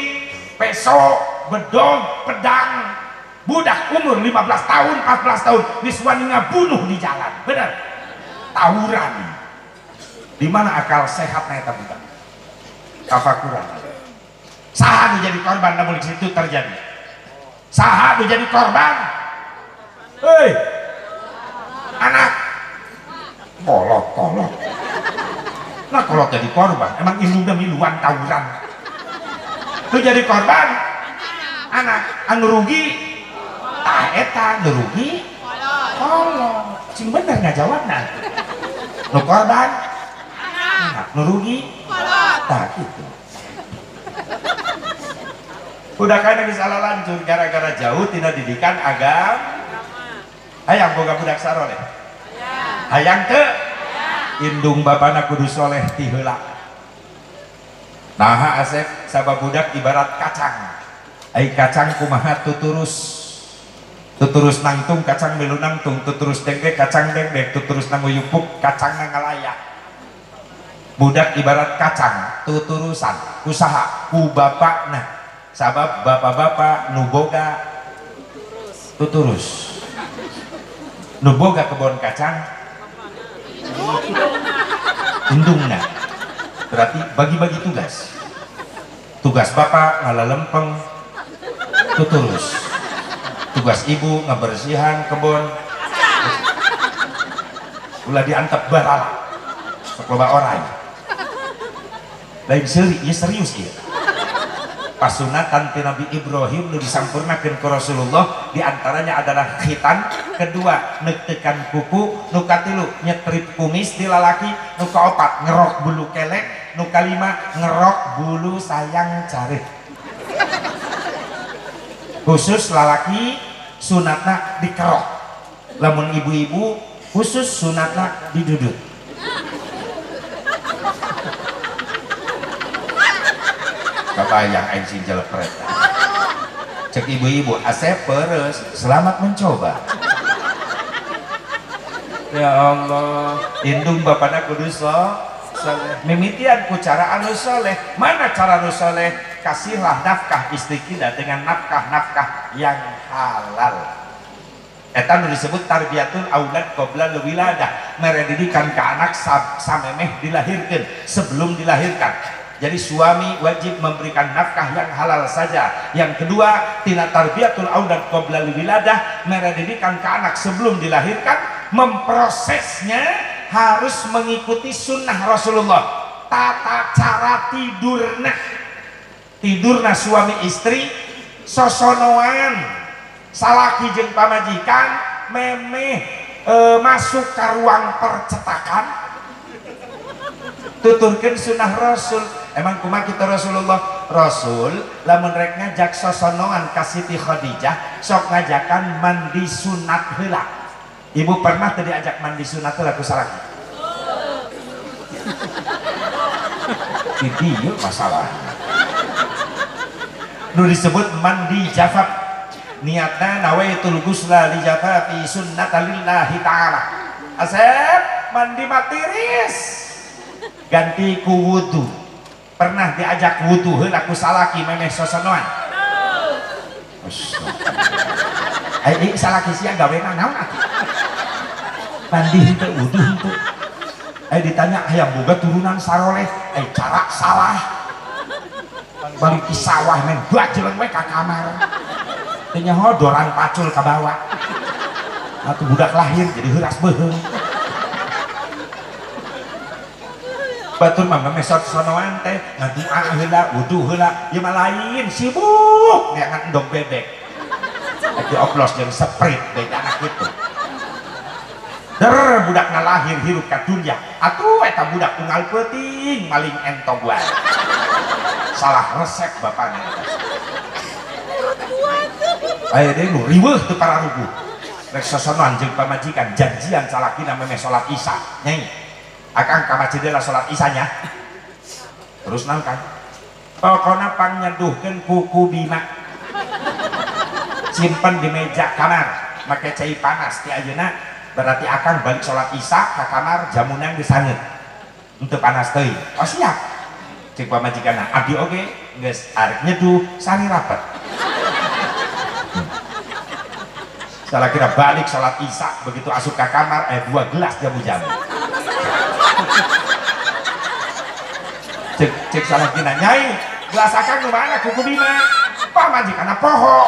peso, bedog, pedang. Budak umur 15 tahun, 14 tahun geus wani ngabunuh di jalan. Bener? Tawuran. Di mana akal sehatna eta budak? Tafakuran. Saha nu jadi korban lamun itu terjadi? Saha nu jadi korban? Hei, anak kolot-kolot. Nah kolot jadi korban, emang indungna miluan tawuran. Nu jadi korban anak, anu rugi tah eta nu rugi kolot. Sing bener ngajawabna. Nu korban anak, nu rugi kolot. Gitu. Udah kayaknya bisa lancur gara-gara jauh tidak didikan agama. Hayang boga budak saroleh. Hayang teu indung bapana kudu soleh ti heula. Naha Asep sabab budak ibarat kacang. Ai kacang kumaha tuturus. Tuturus nangtung kacang milu nangtung, tuturus dengdek kacang dengdek, tuturus nanguyupuk kacang ngalayak. Budak ibarat kacang tuturusan usaha ku bapakna sabab bapak-bapak nu boga tuturus nu boga kebon kacang indungna, berarti bagi-bagi tugas. Tugas bapak ngalalempeng tuturus, tugas ibu ngabersihan kebon, ulah diantep barala sok loba orai. Lain seri, ya serius ya. Pasunatan ti Nabi Ibrahim nu disampurnakeun ku Rasulullah diantaranya adalah khitan, kedua neuktekan kuku, nu katilu nyetrip kumis di lalaki, nu kaopat ngerok bulu kelek, nu kalima ngerok bulu sayang careuh. Khusus lalaki sunatna dikerok, lamun ibu-ibu khusus sunatna didudut. Kebayang aing sing jelepret. Cek ibu-ibu, Asep peres, selamat mencoba. Ya Allah, indung bapana kudu soleh. Mimitian ku cara anu soleh. Mana cara anu soleh? Kasihlah nafkah istri kita dengan nafkah-nafkah yang halal. Eta nu disebut tarbiyatul aulad qabla wiladah, mere didikan ke anak samemeh dilahirkeun, sebelum dilahirkan. Jadi suami wajib memberikan nafkah yang halal saja. Yang kedua, tina tarbiyatul aulad qabla wiladah, mere didikan ke anak sebelum dilahirkan, memprosesnya harus mengikuti sunnah Rasulullah. Tata cara tidurna, tidurna suami istri sosonoan, salaki jeung pamajikan memeh masuk ke ruang percetakan, tuturkeun sunnah Rasul. Emang kumaha kita Rasulullah? Rasul lamun rek ngajak sosonoan ka Siti Khadijah sok ngajakan mandi sunat heula. Ibu pernah teu diajak mandi sunat heula ku salaki? Di dieu masalah. Nu disebut mandi jafab, niatna nawaitul ghusla li jafafi sunnatalillahi ta'ala. Asep mandi matiris ganti ku wudu. Pernah diajak wudu heula ku salaki memeh sosonoan? Ai salaki sia gawena naon atuh? Mandi henteu wudu henteu. Ditanya hayang boga turunan saroleh, cara salah. Balik di sawah men bajeleng we ka kamar. Teu nyaho doran pacul ka bawah. Atuh budak lahir jadi heuras beuheung. Batur mah mesot sonoan teh ngadua heula, wudu heula, ieu mah lain sibuk neangan endog bebek. Dioplos jeung sprite beda anak kitu. Der budakna lahir hirup ka dunya. Atuh eta budak unggal peuting maling entog wae. Salah resep bapana. Aya deui nu riweuh teu pararuguh. Rek sosonoan jeung pamajikan janjian salakina memeh salat Isya. Nyai, akang ka masjid lah salat Isya nya. Terus naon Kang? Pokona pangnyeduhkeun kuku Bima. Simpen di meja kamar, make cai panas ti ayeuna berarti akang balik salat Isya ka kamar jamunan geus sangeut. Henteu panas teuing. Oh siap. Cek pamajikanna, abdi oge geus arek nyeduh sari rapet. Salah kira balik salat Isya begitu asup ka kamar 2 gelas jamu-jamu. Cek cek salah kira nyai, gelas akang nu mana kuku Bima? Pamajikanna poho.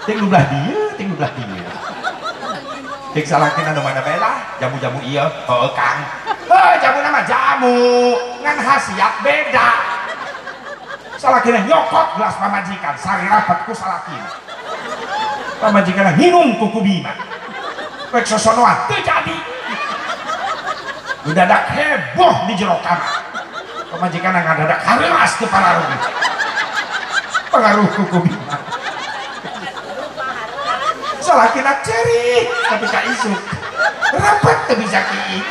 Ting nu belah dieu, ting nu belah dieu. Cek salah kira nu mana bae lah, jamu-jamu ieu, heueuh Kang. Heuh jamu nama jamu, ngan khasiat beda. Salah kira nyokot gelas pamajikan, sari rapet ku salakina. Pamajikan nginum kuku Bima. Rek sosonoan teu jadi. Mendadak heboh di jero kamar. Pamajikan ngadadak hareuas teu pararuguh. Pengaruh kuku Bima. Salakina cerik tapi ka isuk. Rapet teu bisa kieu.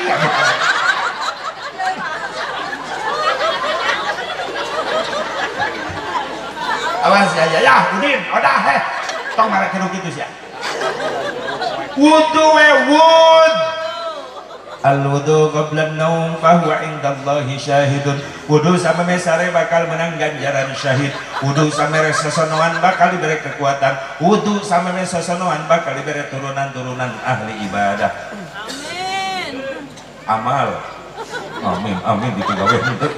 Awas ya ya ya, Udin, odah heh. Tong marah kena gitu sih ya. Wudu we wud. Al wudu qabla an-naum fa huwa indallahi syahidun. Wudu sama mesare bakal menang ganjaran syahid. Wudu sama sesonoan bakal diberi kekuatan. Wudu sama sesonoan bakal diberi turunan-turunan ahli ibadah. Amin. Amal. Amin amin digawe henteu.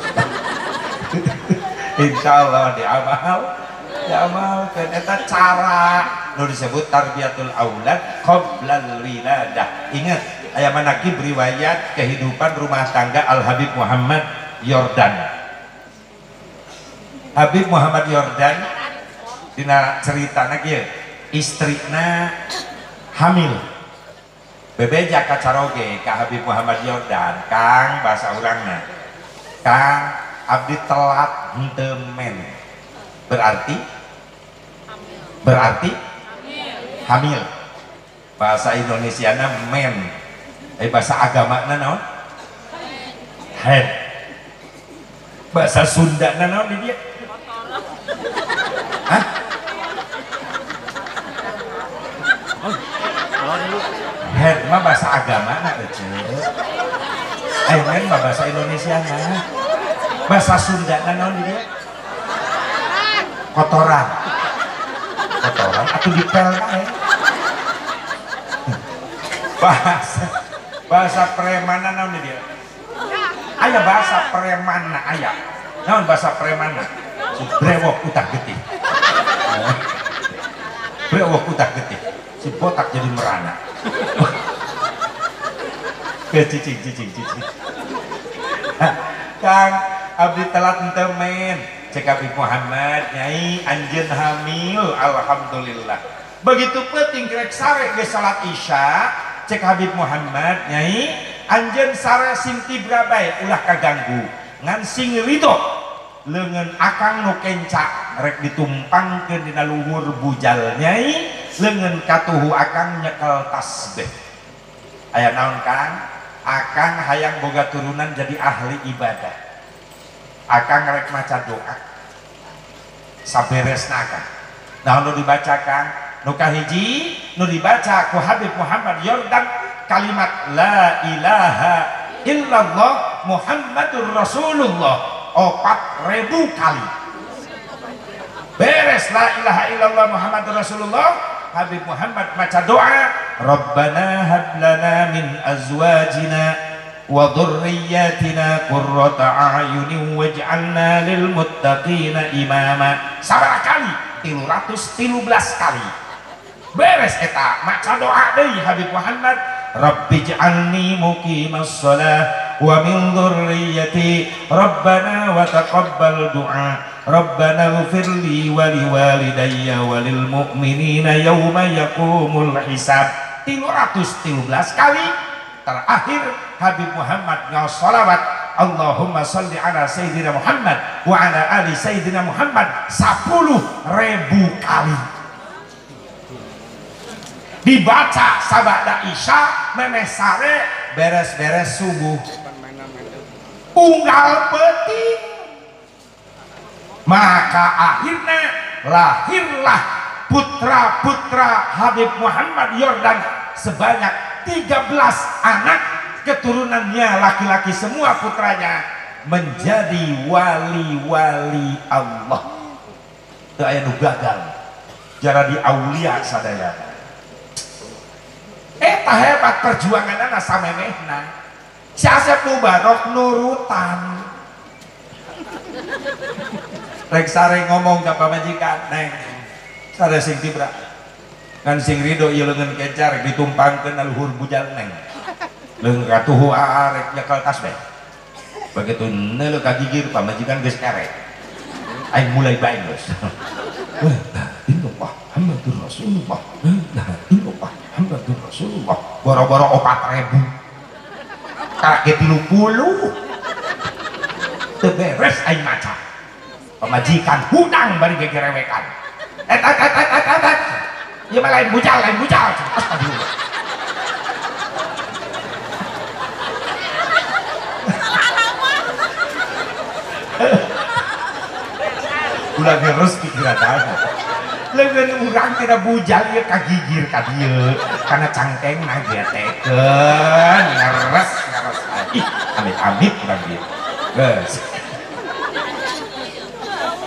Insyaallah di amal. Diamalkan eta cara nu disebut tarbiyatul aulad qoblal wiladah. Ingat aya manakib riwayat kehidupan rumah tangga Al Habib Muhammad Yordan. Habib Muhammad Yordan dina ceritana kieu, istrina hamil. Bebeja ka caroge ka Habib Muhammad Yordan, Kang bahasa urangna. Kang abdi telat henteu men. Berarti berarti hamil. Bahasa Indonesiana men, bahasa agamana naon? Head. Bahasa Sundana naon di dia? Hah? Head mah bahasa agamana eueuh. Men mah bahasa Indonesiana. Bahasa Sundana naon di dia? Kotoran. Kotoran atau dipel kae. Bahasa premana naon dia? Aya bahasa premana aya. Naon bahasa premana? Si brewok utak getih. Brewok utak getih. Si botak jadi merana. Cicing cicing cicing. Kang abdi telat henteu men. Cek Habib Muhammad nyai anjeun hamil alhamdulillah. Begitu penting rek sare geus salat Isya, cek Habib Muhammad nyai anjeun sare sing tibra bae ulah kaganggu. Ngan sing ridho leungeun akang nu kenca rek ditumpangkeun dina luhur bujal nyai, leungeun katuhu akang nyekel tasbih. Aya naon Kang? Akang hayang boga turunan jadi ahli ibadah. Akang rek maca doa saberesna akang. Nah nu dibaca Kang, nu kahiji nu dibaca ku Habib Muhammad Yordan kalimat la ilaha illallah Muhammadur Rasulullah 4000 kali. Beres la ilaha illallah Muhammadur Rasulullah, Habib Muhammad maca doa Rabbana hab lana min azwajina wa dzurriyyatina qurrata a'yunin waj'alna lil muttaqina imama. Sabaraha kali? 313 kali. Beres eta maca doa deui Habib Muhammad, Rabbij'alni muqimas shalah wa min dzurriyyati rabbana wa taqabbal du'a rabbana ighfirli wa liwalidayya wa lil mu'minina yauma yaqumul hisab. 313 kali. Terakhir Habib Muhammad ngaos sholawat Allahumma sholli ala Sayyidina Muhammad wa ala ali Sayyidina Muhammad 10.000 kali. Dibaca sabada isya memeh sare beres-beres subuh unggal peuting. Maka akhirnya lahirlah putra-putra Habib Muhammad Yordan sebanyak 13 anak, keturunannya laki-laki semua putranya menjadi wali-wali Allah. Teu aya nu gagal jara di aulia sadayana. Eta hebat perjuanganana samemehna. Si Asep Mubarok nurutan. Rek sare ngomong ka pamajikan, neng sare sing tibra kan sing ridho ieu leungeun kencar ditumpangkeun luhur bujal neng. Leungeun katuhu aa rek nyekel tasbih. Begitu neuleuh ka gigir pamajikan geus erek. Aing mulai bae geus. La illallah Muhammadur Rasulullah. La illallah Muhammadur Rasulullah. Boro-boro 4.000. Karek 30. Teu beres aing maca. Pamajikan hudang bari gegerewekan. Et et et et et et. Ieu mah lain bujal, lain bujal. Astagfirullah. Ulah terus pikiran aku. Leungeun urang tidak bujal ieu kagigir ka dieu kana cangkengna getekeun ngeres ngeres. Ih, amit-amit urang dieu. Geus.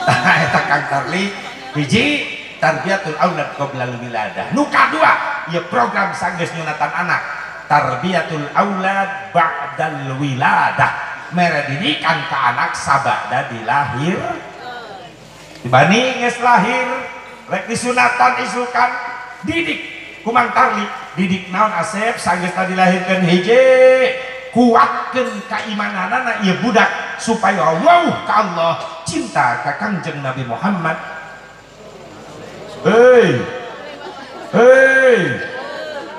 Tah eta Kang Tarli hiji tarbiyatul aulad qoblal wiladah. Nu kadua ieu program sanggeus nyunatan anak tarbiyatul aulad ba'dal wiladah. Mere didikan ka anak sabada dilahir. Dibanding geus lahir rek disunatan isukan didik kumang Tarli didik naon Asep sanggeus dilahirkeun hiji kuatkeun kaimananana ieu budak supaya wauh ka Allah cinta ka Kangjeng Nabi Muhammad. Hei hei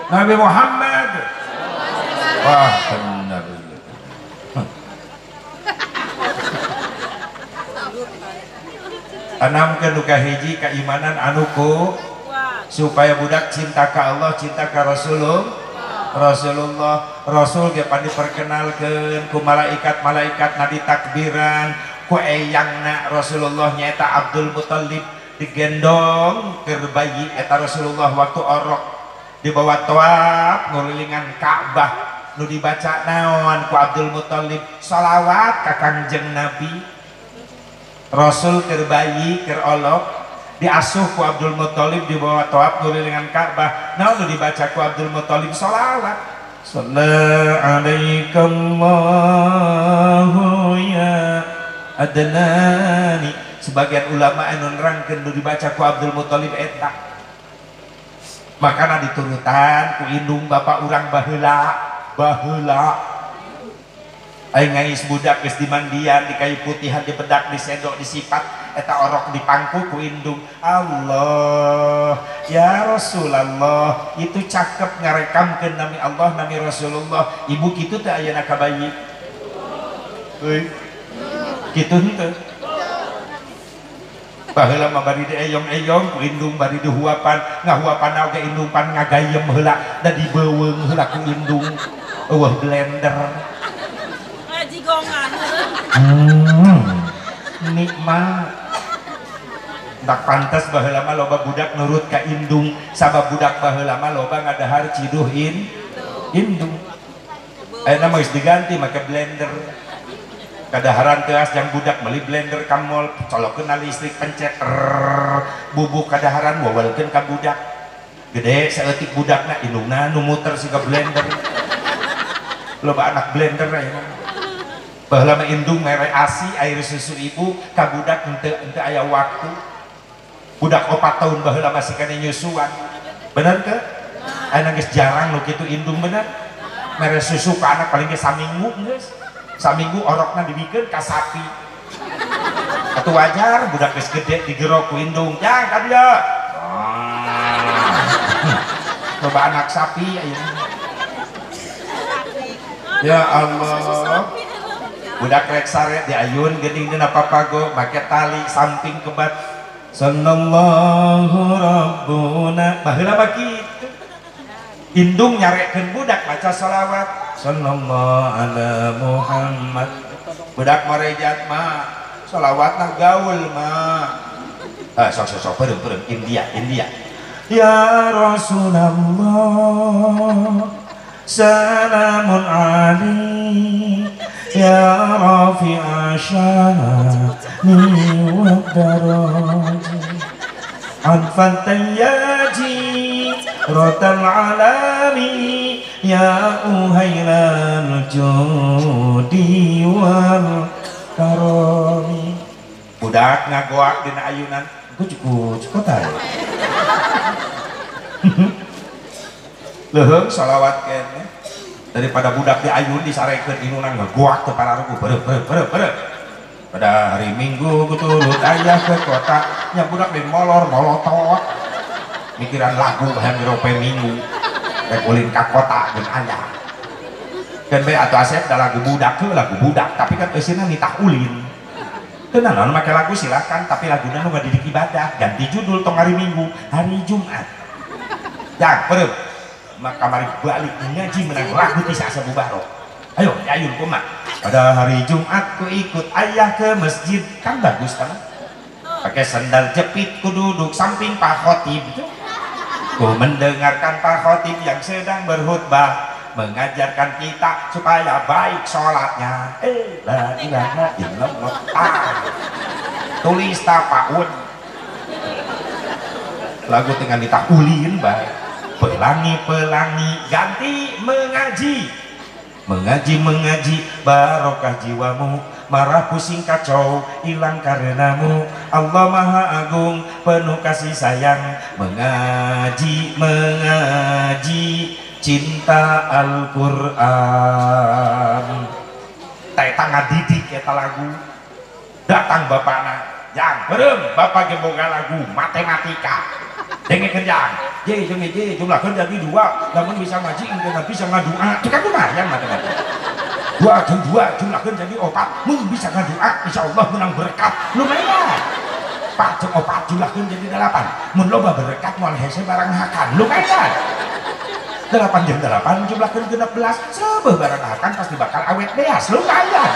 Nabi Muhammad. Wah benar. Tanamkeun nu kahiji keimanan anu ku supaya budak cinta ka Allah, cinta ka Rasulullah. Rasulullah, Rasul ge pan diperkenalkeun ku malaikat-malaikat na ditakbiran ku eyangna Rasulullah nyaeta Abdul Muthalib digendong keur bayi eta Rasulullah waktu orok dibawa tawaf ngulilingan Ka'bah nu dibaca naon ku Abdul Muthalib shalawat ka Kangjeng Nabi. Rasul keur bayi keur olok diasuh ku Abdul Muthalib dibawa tawaf ngulilingan Ka'bah naon nu dibaca ku Abdul Muthalib sholawat sallallahu alaikallahu ya adnani. Sebagian ulama anu nerangkeun nu dibaca ku Abdul Muthalib eta makana diturutan ku indung bapak urang baheula baheula aing ngais budak geus dimandian di kayu putihan dibedak disendok disipat eta orok dipangku ku indung. Allah ya Rasulullah itu cakep ngarekamkeun nami Allah nami Rasulullah. Ibu kitu teh ayeuna ka bayi euy kitu henteu baheula mah bari dieyong-eyong ku indung bari dihuapan ngahuapan oge indung pan ngagayem heula da dibeuweung heula ku indung eueuh blender. Nikmat. Tak pantas baheula mah loba budak nurut ka indung sabab budak baheula mah loba ngadahar ciduh indung. Ayeuna mah geus diganti make blender. Kadaharan teas jang budak meuli blender ka mall colokeun listrik pencet bubuk kadaharan wawalkeun ka budak. Gede saeutik budakna indungna nu muter siga blender. Loba anak blender ya. Baheula mah indung mere ASI air susu ibu ka budak henteu aya waktu. Budak 4 tahun baheula masih kana nyusuan. Bener teu? Ayeuna geus jarang nu kitu indung bener. Mere susu ka anak paling ge saminggu geus. Saminggu orokna dibikeun ka sapi. Atuh wajar budak geus gede digerok ku indung. Jang ka dieu. Loba anak sapi ayeuna. Ya Allah. Budak rek sare diayun geuning dina papago make tali samping kebat. Sallallahu rabbuna. Baheula mah kitu. Indung nyarekeun budak maca sholawat. Sallallahu ala Muhammad. Budak marejat mah sholawatna gaul mah. Sok sok sok peureum India India. Ya Rasulullah salamun alaik ya rafi'a sya'ni wa daraji anfan tayyaji rotal alami ya uhailal judi wal karami. Budak ngagoak dina ayunan kucuk-kucuk tae. Leuheung sholawat kene daripada budak diayun disarekeun indungna ngagoak teu pararuguh bereuh bereuh bereuh bereuh. Pada hari Minggu kuturut ayah ke kota nya budak lain molor molotot mikiran lagu hayang dirope Minggu rek ulin ka kota jeung ayah. Keun bae atuh Asep da lagu budak heuh lagu budak tapi kan eusina nitah ulin. Teu naon make lagu silakan tapi laguna nu ngadidik ibadah ganti judul tong hari Minggu hari Jumat. Jang pereup maka mari balik ngaji menang lagu ti Asep Mubarok. Ayo ayun kumaha. Pada hari Jumat ku ikut ayah ke masjid kan bagus kan? Pakai sandal jepit ku duduk samping Pak Khotib. Ku mendengarkan Pak Khotib yang sedang berkhutbah mengajarkan kita supaya baik sholatnya. La ilaha illallah. Tulis tapaun. Lagu dengan ditakulin baik. Pelangi-pelangi ganti mengaji. Mengaji mengaji barokah jiwamu, marah pusing kacau hilang karenamu. Allah Maha Agung penuh kasih sayang. Mengaji mengaji cinta Al-Qur'an. Eta ngadidik eta lagu. Datang bapakna, jang beureum bapak ge boga lagu matematika. Dengekeun jang. J jeung J jumlahkeun jadi 2, lamun bisa ngaji engke bisa ngadua. Itu kan lumayan matematika. 2 jeung 2 jumlahkeun jadi 4, mun bisa ngadua insyaallah menang berkat. Lumayan. 4 jeung 4 jumlahkeun jadi 8, mun loba berkat moal hese barang hakan. Lumayan. 8 jeung 8 jumlahkeun 16, seubeuh barang hakan pasti bakal awet beas. Lumayan.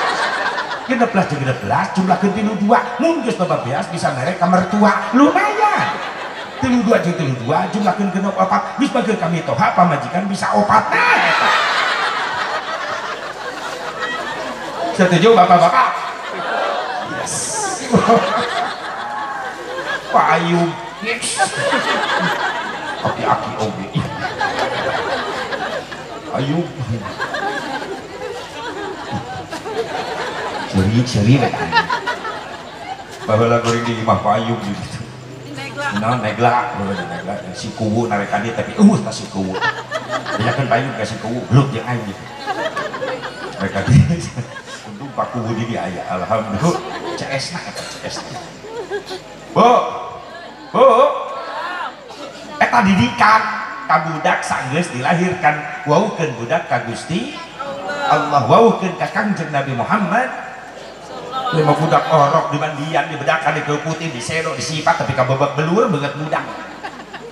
16 jeung 16 jumlahkeun 32, mun geus loba beas bisa mere ka mertua. Lumayan. 32 jeung 32 jumlahkeun 64, geus bageun kami toha pamajikan bisa 4. Nah eta. Setuju bapak-bapak? Yes. Pak Ayub. Yes. Aki-aki oge. Ayub. Ceri-ceri we. Baheula goreng di imah Pak Ayub gitu. Nah, negla, negla si kuwu narekan dia tapi tah si kuwu. Banyakeun Pak Ayub ka si kuwu, gelut jeung aing gitu. Mereka di untung Pak Kuwu di dia aya, alhamdulillah. CS na eta CS. Bu. Bu. Eta didikan ka budak sanggeus dilahirkan, waukeun budak ka Gusti Allah, waukeun ka Kangjeng Nabi Muhammad. Lima budak orok dimandian, dibedakan, dikeputin, disedok, disipat, tapi kabebek belur banget budak.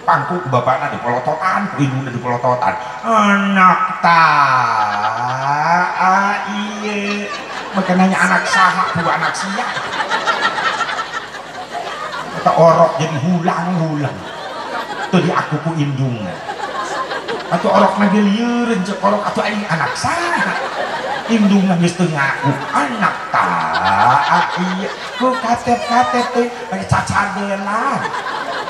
Pangku ku bapakna dipolototan, ku indungna dipolototan. Anak ta ieu. Makananya anak saha, ku anak sia. Eta orok jadi hulang-hulang. Teu diaku ku indungna. Atuh orokna ge lieureun ceuk orok atuh aing anak saha. Indungna geus teu ngaku anak ta ieu ku katep-katep teh pake cacadelan.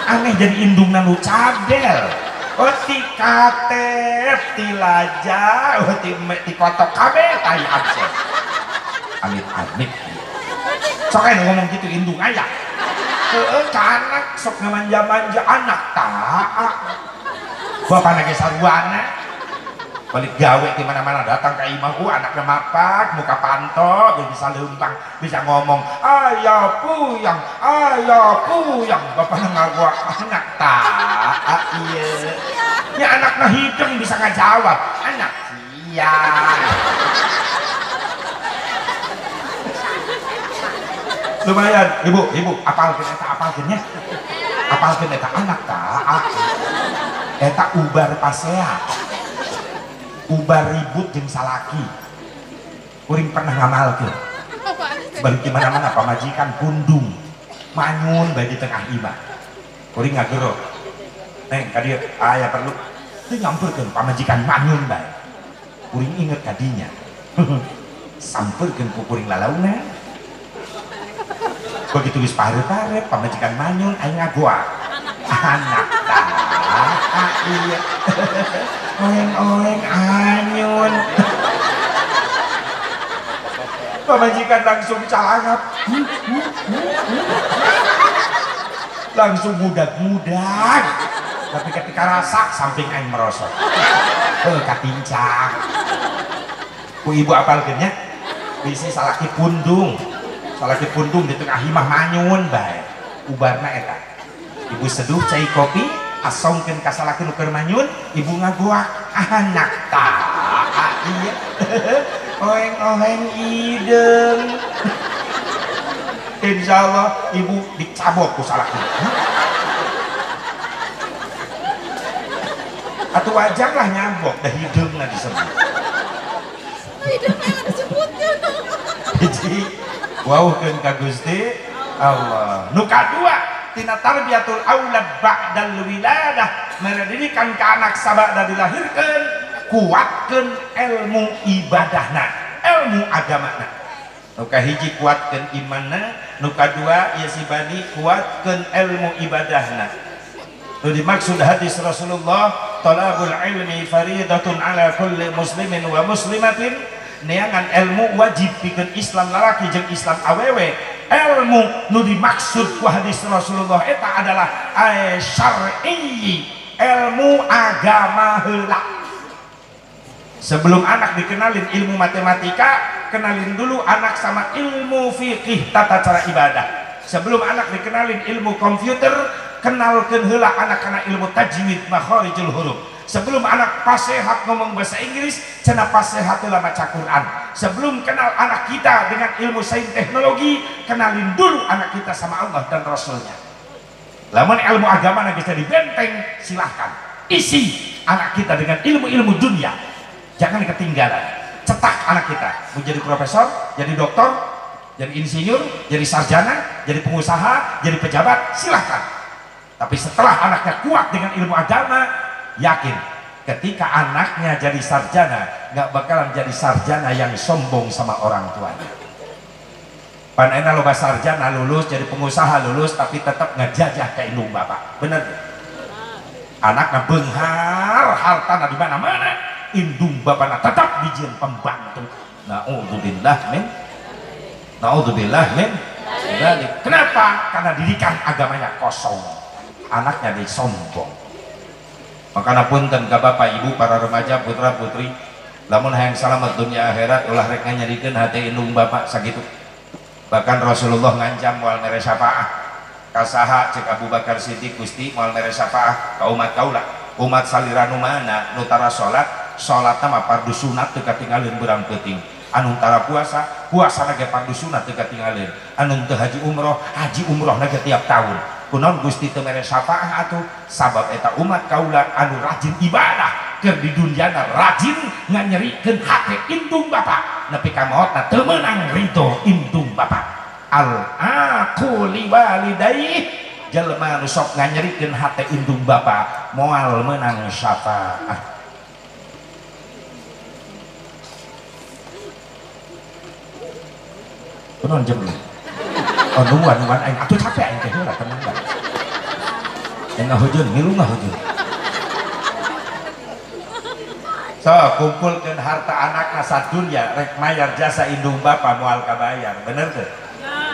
Aneh jadi indungna nu cadel. Oh ti katep, ti laja, oh ti kotok kabeh tai absen. Amit-amit. Sok aya ngomong gitu indung aya. Heeh, ka anak sok ngamanja-manja anak taat. Bapana ge saruana. Balik gawe di mana-mana datang ke imah, anaknya mapak, muka panto, bisa lempang, bisa ngomong, ayah puyang, bapaknya ngaguak anak tak, iya, ya anaknya hidung bisa ngajawab, anak iya. Lumayan, ibu, apalkeun eta, apalkeun eta anak tak, eta ubar pasea. Ubar ribut jeung salaki kuring pernah ngamalkeun balik di mana-mana pamajikan pundung manyun bae di tengah imah kuring ngagero neng ka dieu aya perlu teu nyamperkeun pamajikan manyun bae kuring inget kadinya samperkeun ku kuring lalauna begitu geus pare-pare pamajikan manyun aing ngagoa anak tah iya oleng-oleng anyun. Pamajikan langsung calangap, langsung mudak-mudak. Tapi ketika rasa samping aing merosot, katincang. Ku ibu apalkeun nya? Bisi salaki pundung di tengah imah manyun bae. Ubarna eta. Ibu seduh cai kopi. Asongkeun ka salaki nu keur manyun, ibu ngagoak anak tah iya. Oeng-oeng hideung. Insyaallah ibu dicabok ku salaki. Atuh wajarlah nyabok dah hideungna disebut.
Hideungna disebutnya.
Hiji wauhkeun ka Gusti Allah. Nu kadua tina tarbiyatul aulad ba'dal wiladah, mendidikan ke anak sabada dilahirkan, kuatkeun ilmu ibadahna, ilmu agamana. Nu kahiji kuatkeun imanna, nu kadua ieu si bani kuatkeun ilmu ibadahna. Nu dimaksud hadis Rasulullah, talabul ilmi faridatun ala kulli muslimin wa muslimatin, neangan ilmu wajib pikeun Islam lalaki jeung Islam awewe. Ilmu nu dimaksud ku hadis Rasulullah eta adalah syar'i, ilmu agama heula. Sebelum anak dikenalin ilmu matematika, kenalin dulu anak sama ilmu fikih tata cara ibadah. Sebelum anak dikenalin ilmu komputer, kenalkeun heula anak kana ilmu tajwid makharijul huruf. Sebelum anak pasehat ngomong bahasa Inggris, cenah pasehat heula maca Quran. Sebelum kenal anak kita dengan ilmu sains teknologi, kenalin dulu anak kita sama Allah dan Rasulnya. Lamun ilmu agama bisa dibenteng, silahkan isi anak kita dengan ilmu-ilmu dunia. Jangan ketinggalan. Cetak anak kita mau jadi profesor, jadi doktor, jadi insinyur, jadi sarjana, jadi pengusaha, jadi pejabat, silahkan. Tapi setelah anaknya kuat dengan ilmu agama, yakin ketika anaknya jadi sarjana, nggak bakalan jadi sarjana yang sombong sama orang tuanya. Panena loba sarjana lulus, jadi pengusaha lulus, tapi tetap ngejajah ke indung bapak. Bener? Anaknya benghar, hartana di mana-mana, indung bapakna tetap dijieun pembantu. Naudzubillah min, naudzubillah min. Kenapa? Karena didikan agamanya kosong, anaknya disombong. Makana punten ka bapak ibu para remaja putra putri, lamun hayang salamet dunia akhirat ulah rek nganyerikeun hate indung bapak sakitu. Bahkan Rasulullah ngancam moal mere syafaah ka saha cek Abu Bakar Siddiq, Gusti moal mere syafaah ka umat kaula, umat salira nu mana nu tara salat, salatna mah fardu sunat teu katinggalin beurang peuting, anu tara puasa, puasana ge fardu sunat teu katinggalin, anu teu haji umroh na ge tiap tahun. Kunaon Gusti teu mere syafaah atuh? Sabab eta umat kaula anu rajin ibadah keur di dunyana rajin nganyerikeun hate indung bapak, nepi ka maotna teu meunang ridho indung bapak. Al aqu liwalidayhi, jelema nu sok nganyerikeun hate indung bapak moal meunang syafaah. Kunaon jemli? Oh nuan nuan aing atuh capek aing teh heula tenang bae. Aing ngahujeun ngilu ngahujeun. So kumpulkan harta anakna sadunya rek mayar jasa indung bapak moal kabayar. Bener teu?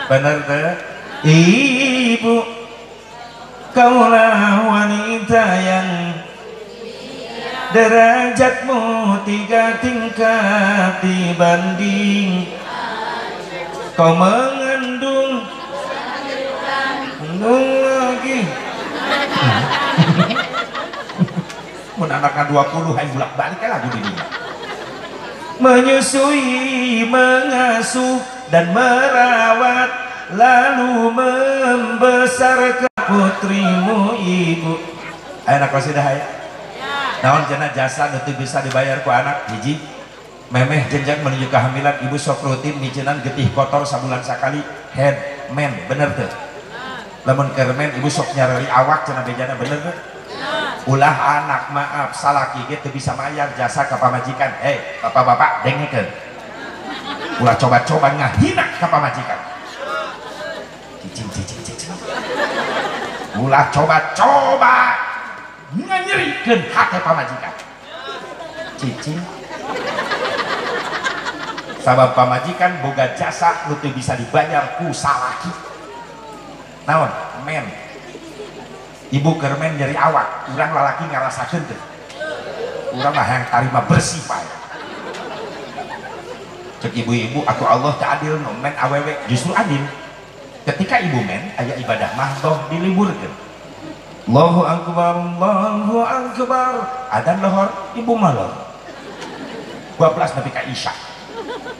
Bener teu? Ibu, kaulah wanita yang derajatmu 3 tingkat dibanding kau mengandung lagi. Mun anakna 20 hayang bolak-balik lagu dirinya. Menyusui, mengasuh dan merawat, lalu membesarkan putrimu ibu. Ayo anak qasidah aya. Naon cenah jasa nu teu bisa dibayar ku anak? Hiji, memeh jenjang menuju kehamilan ibu sok rutin micenan getih kotor sabulan sakali head men, bener teu? Lamun keur men ibu sok nyareri awak cenah bejana, bener teu? Ulah anak maaf salaki ge teu bisa mayar jasa ka pamajikan. Hei, bapak-bapak dengekeun. Ulah coba-coba ngahina ka pamajikan. Cicing cicing cicing. Ulah coba-coba nganyerikeun hate pamajikan. Cicing. Sabab pamajikan boga jasa nu teu bisa dibayar ku salaki. Naon? Men. Ibu keur men nyeri awak, urang lalaki ngarasakeun teu. Urang mah hayang tarima bersih bae. Cek ibu-ibu atuh Allah teu adil nu men awewe, justru adil. Ketika ibu men aya ibadah mahdoh diliburkeun. Allahu akbar, Allahu akbar. Adzan lohor, ibu mah lor. 12 nepi ka isya.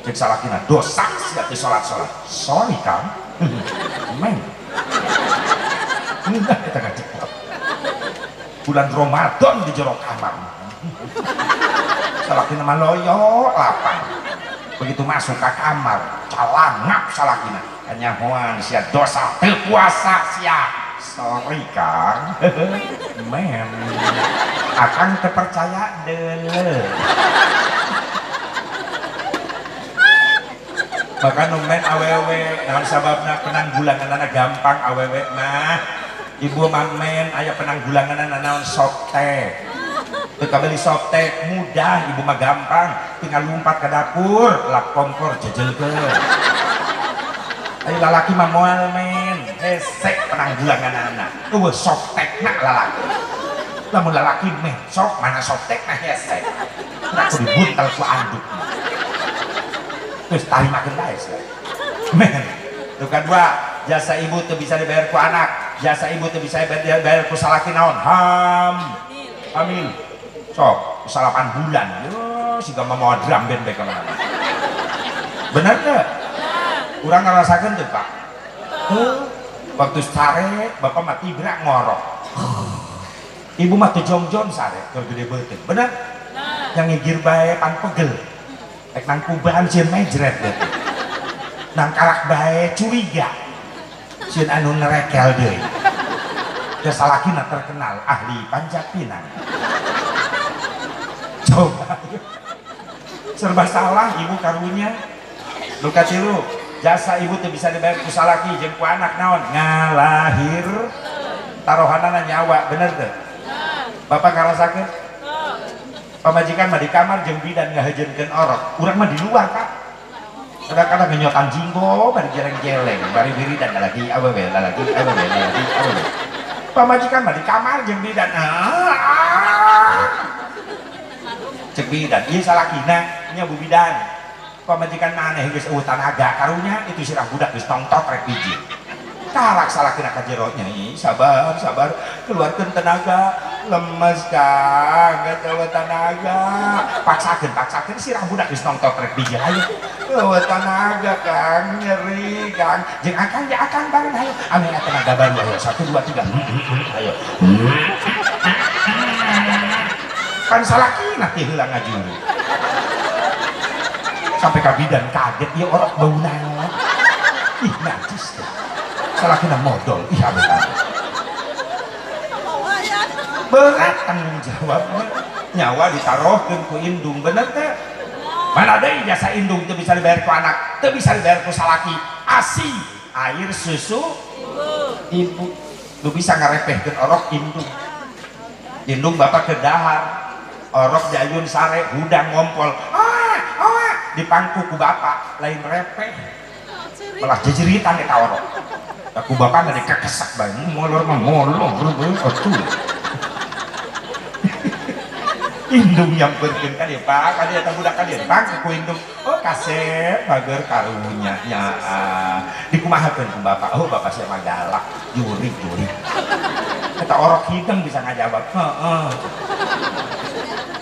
Cek salakina dosa sia teu salat-salat. Sorry Kang. Men. Enggak kita ngajak. Bulan Ramadan di jero kamar. Salakina mah loyo lapang. Begitu masuk ke kamar, calangap salakina. Kanyahoan sia dosa teu puasa sia. Sorry Kang. Men. Akang teu percaya deuleu. Bahkan nu men awewe naon sababna penanggulanganana gampang awewe mah. Ibu mah men aya penanggulanganana naon sok teh. Teu kabeli sok teh mudah ibu mah gampang, tinggal lompat ke dapur, lap kompor jejelkeun. Ayo lalaki mah moal men, hesek penanggulanganana. Eueuh sok tehna lalaki. Lamun lalaki men sok mana sok tehna hesek. Aku dibuntel ku anduk. Terus tarimakeun bae sia. Men, nu kadua jasa ibu teu bisa dibayar ku anak, jasa ibu teu bisa dibayar ku salaki naon? Hamil. Sok 8 bulan. Yo siga mawa drum band bae ka mana. Bener teu? Urang ngarasakeun teu, Pak? Heuh. Waktu sare bapak mah tibra ngorok. Ibu mah teu jongjon sare keur gede beuteung. Bener? Yang ngigir bae pan pegel. Rek nang kubahan sieun mejret deh. Nang kalak bae curiga. Sieun anu nerekel deui. Da salakina terkenal ahli panjat pinang. Coba. Serba salah ibu karunya. Nu katilu, jasa ibu teu bisa dibayar ku salaki jeung ku anak naon? Ngalahir tarohanana nyawa, bener teu? Bapak ngarasakeun? Pamajikan mah di kamar jeung bidan ngahejeunkeun orok. Urang mah di luar, Kak. Kadang-kadang ngenyotan jinggo bari jeleng-jeleng, bari wiridan lagi awewe, lagi awewe, lagi awewe. Pamajikan mah di kamar jeung bidan. Cek bidan, ieu salakina nya bu bidan. Pamajikan maneh geus eueuh tanaga karunya itu sirah budak geus tongtot rek biji. Kalak salakina ka jero nya, sabar, sabar, keluarkeun tenaga. Lemes Kang, geus eueuh tanaga. Paksakeun, paksakeun sirah budak geus nongtot rek biji hayu. Eueuh tanaga Kang, nyeri Kang. Jeung akang ya akang bareng hayu. Ame tenaga baru ayo. 1 2 3. Ayo. Pan salakina teh heula ngajuru. Sampai ka bidan kaget ieu orok bau naon. Ih najis teh. Salakina modol, ih ame. Berat tanggung jawabnya, nyawa ditaruhkeun ku indung, bener teh? Mana deui jasa indung teu bisa dibayar ku anak, teu bisa dibayar ku salaki. Asi, air susu ibu. Nu bisa ngarepehkeun orok indung. Indung bapak ke dahar. Orok diayun sare hudang ngompol. Ah, dipangku ku bapak lain repeh. Malah jejeritan eta orok. Aku bapak ngade kekesak bae molor mah molor atuh. Indung nyamperkeun ka dieu Pak, ka dieu eta budak ka dieu pangku ku indung. Oh kasep bager karunya nya. Dikumahakeun ku bapak. Oh bapak sia mah galak, jurig-jurig. Eta orok hideng bisa ngajawab. Heeh.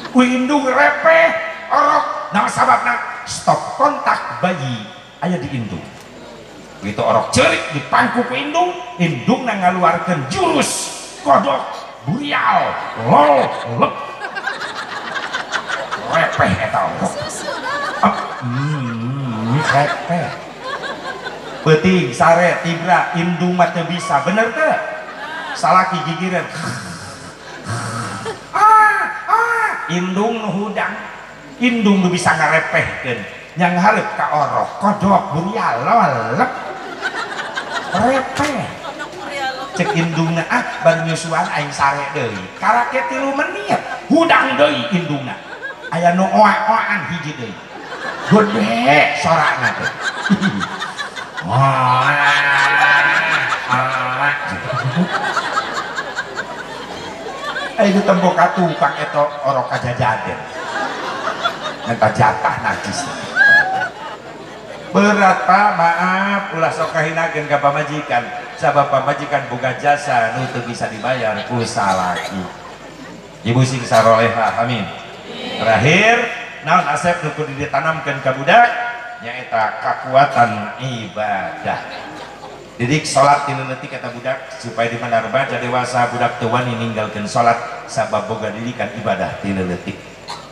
Ku indung repeh orok. Nah sababna stop kontak bayi aya di indung. Begitu orok cerik dipangku ku indung, indungna ngaluarkeun jurus kodok burial lol lep. Repeh eta orok. Repeh. Peuting sare tibra indung mah teu bisa, bener teu? Salaki gigireun. Indung nu hudang, indung nu bisa ngarepehkeun. Yang hareup ka orok kodok burial lol lep. Repeh. Cek indungna ah baru nyusuan aing sare deui. Karake 3 menit hudang deui indungna. Aya nu oak-oakan hiji deui. Gede sorana teh. Aya ditembok ka tukang eta orok kajajaden. Minta jatah najis. Berat Pak, maaf ulah sok kahinakeun ka pamajikan. Sabab pamajikan boga jasa nu teu bisa dibayar ku salaki. Ibu sing saroleha, amin. Terakhir, naon asep nu kudu ditanamkeun ka budak nyaeta kakuatan ibadah. Didik salat ti leutik eta budak supaya di mana remaja dewasa budak teu wani ninggalkeun salat sabab boga didikan ibadah ti leutik.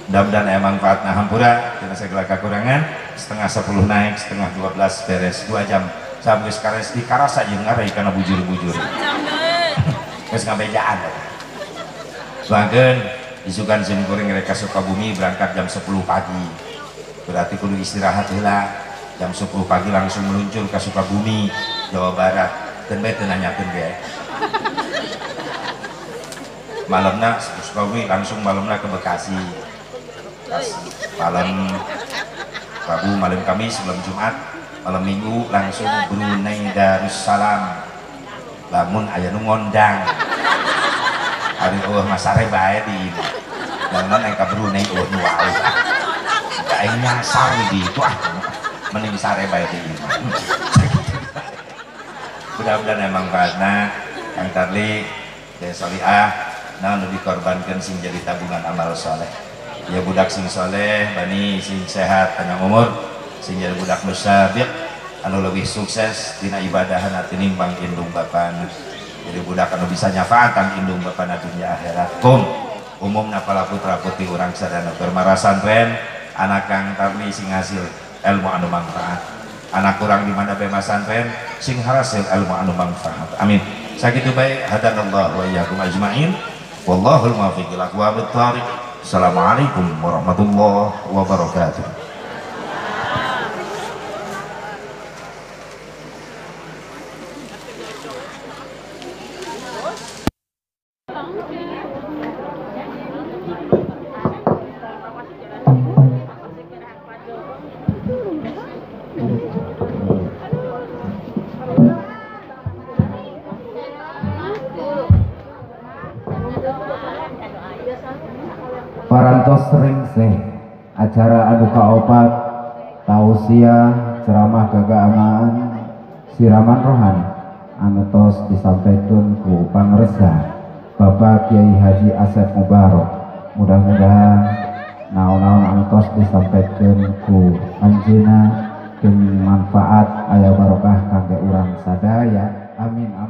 Mudah-mudahan aya manfaatna, hampura tina segala kakurangan. 9:30 naik, 11:30 beres 2 jam. Sampai kares di karasa jeung ngarai kana bujur-bujur. Geus ngabejaan eta. Soangkeun isukan sim kuring rek ka Sukabumi berangkat jam 10 pagi. Berarti kudu istirahat heula. Jam 10 pagi langsung meluncur ke Sukabumi, Jawa Barat. Keun bae teu nanyakeun ge. Malamna Sukabumi langsung malamna ke Bekasi. Malam Rabu, malam Kamis, malam Jumat, malam Minggu langsung Brunei Darussalam. Lamun aya nu ngondang. Ari eueuh mah sare bae di imah. Lamun aya ka Brunei eueuh nu wau. Aing nyasar di ditu ah. Mending sare bae di imah. Mudah-mudahan emang manfaatna Kang Tarli, Teh Soliah, naon nu dikorbankeun sing jadi tabungan amal soleh. Ya budak sing soleh, bani sing sehat panjang umur, sing jadi budak musabiq anu leuwih sukses dina ibadahna tinimbang indung bapana. Jadi budak anu bisa nyafaatan indung bapana dunia akhirat. Kum umumna para putra putri urang sadana bermarasantren, anak Kang Tarli sing hasil ilmu anu manfaat. Anak kurang di mana bae masantren sing hasil ilmu anu manfaat. Amin. Sakitu bae hadanallahu wa iyyakum ajmain. Wallahul muwaffiq ila aqwamit thariq. Assalamualaikum warahmatullahi wabarakatuh.
Parantos sering acara anu kaopat tausiah ceramah keagamaan siraman rohani anu tos disampaikan ku pangresa Bapak Kiai Haji Asep Mubarok. Mudah-mudahan naon-naon anu tos disampaikan ku anjeunna jeung manfaat aya barokah kangge urang sadaya. Amin amin.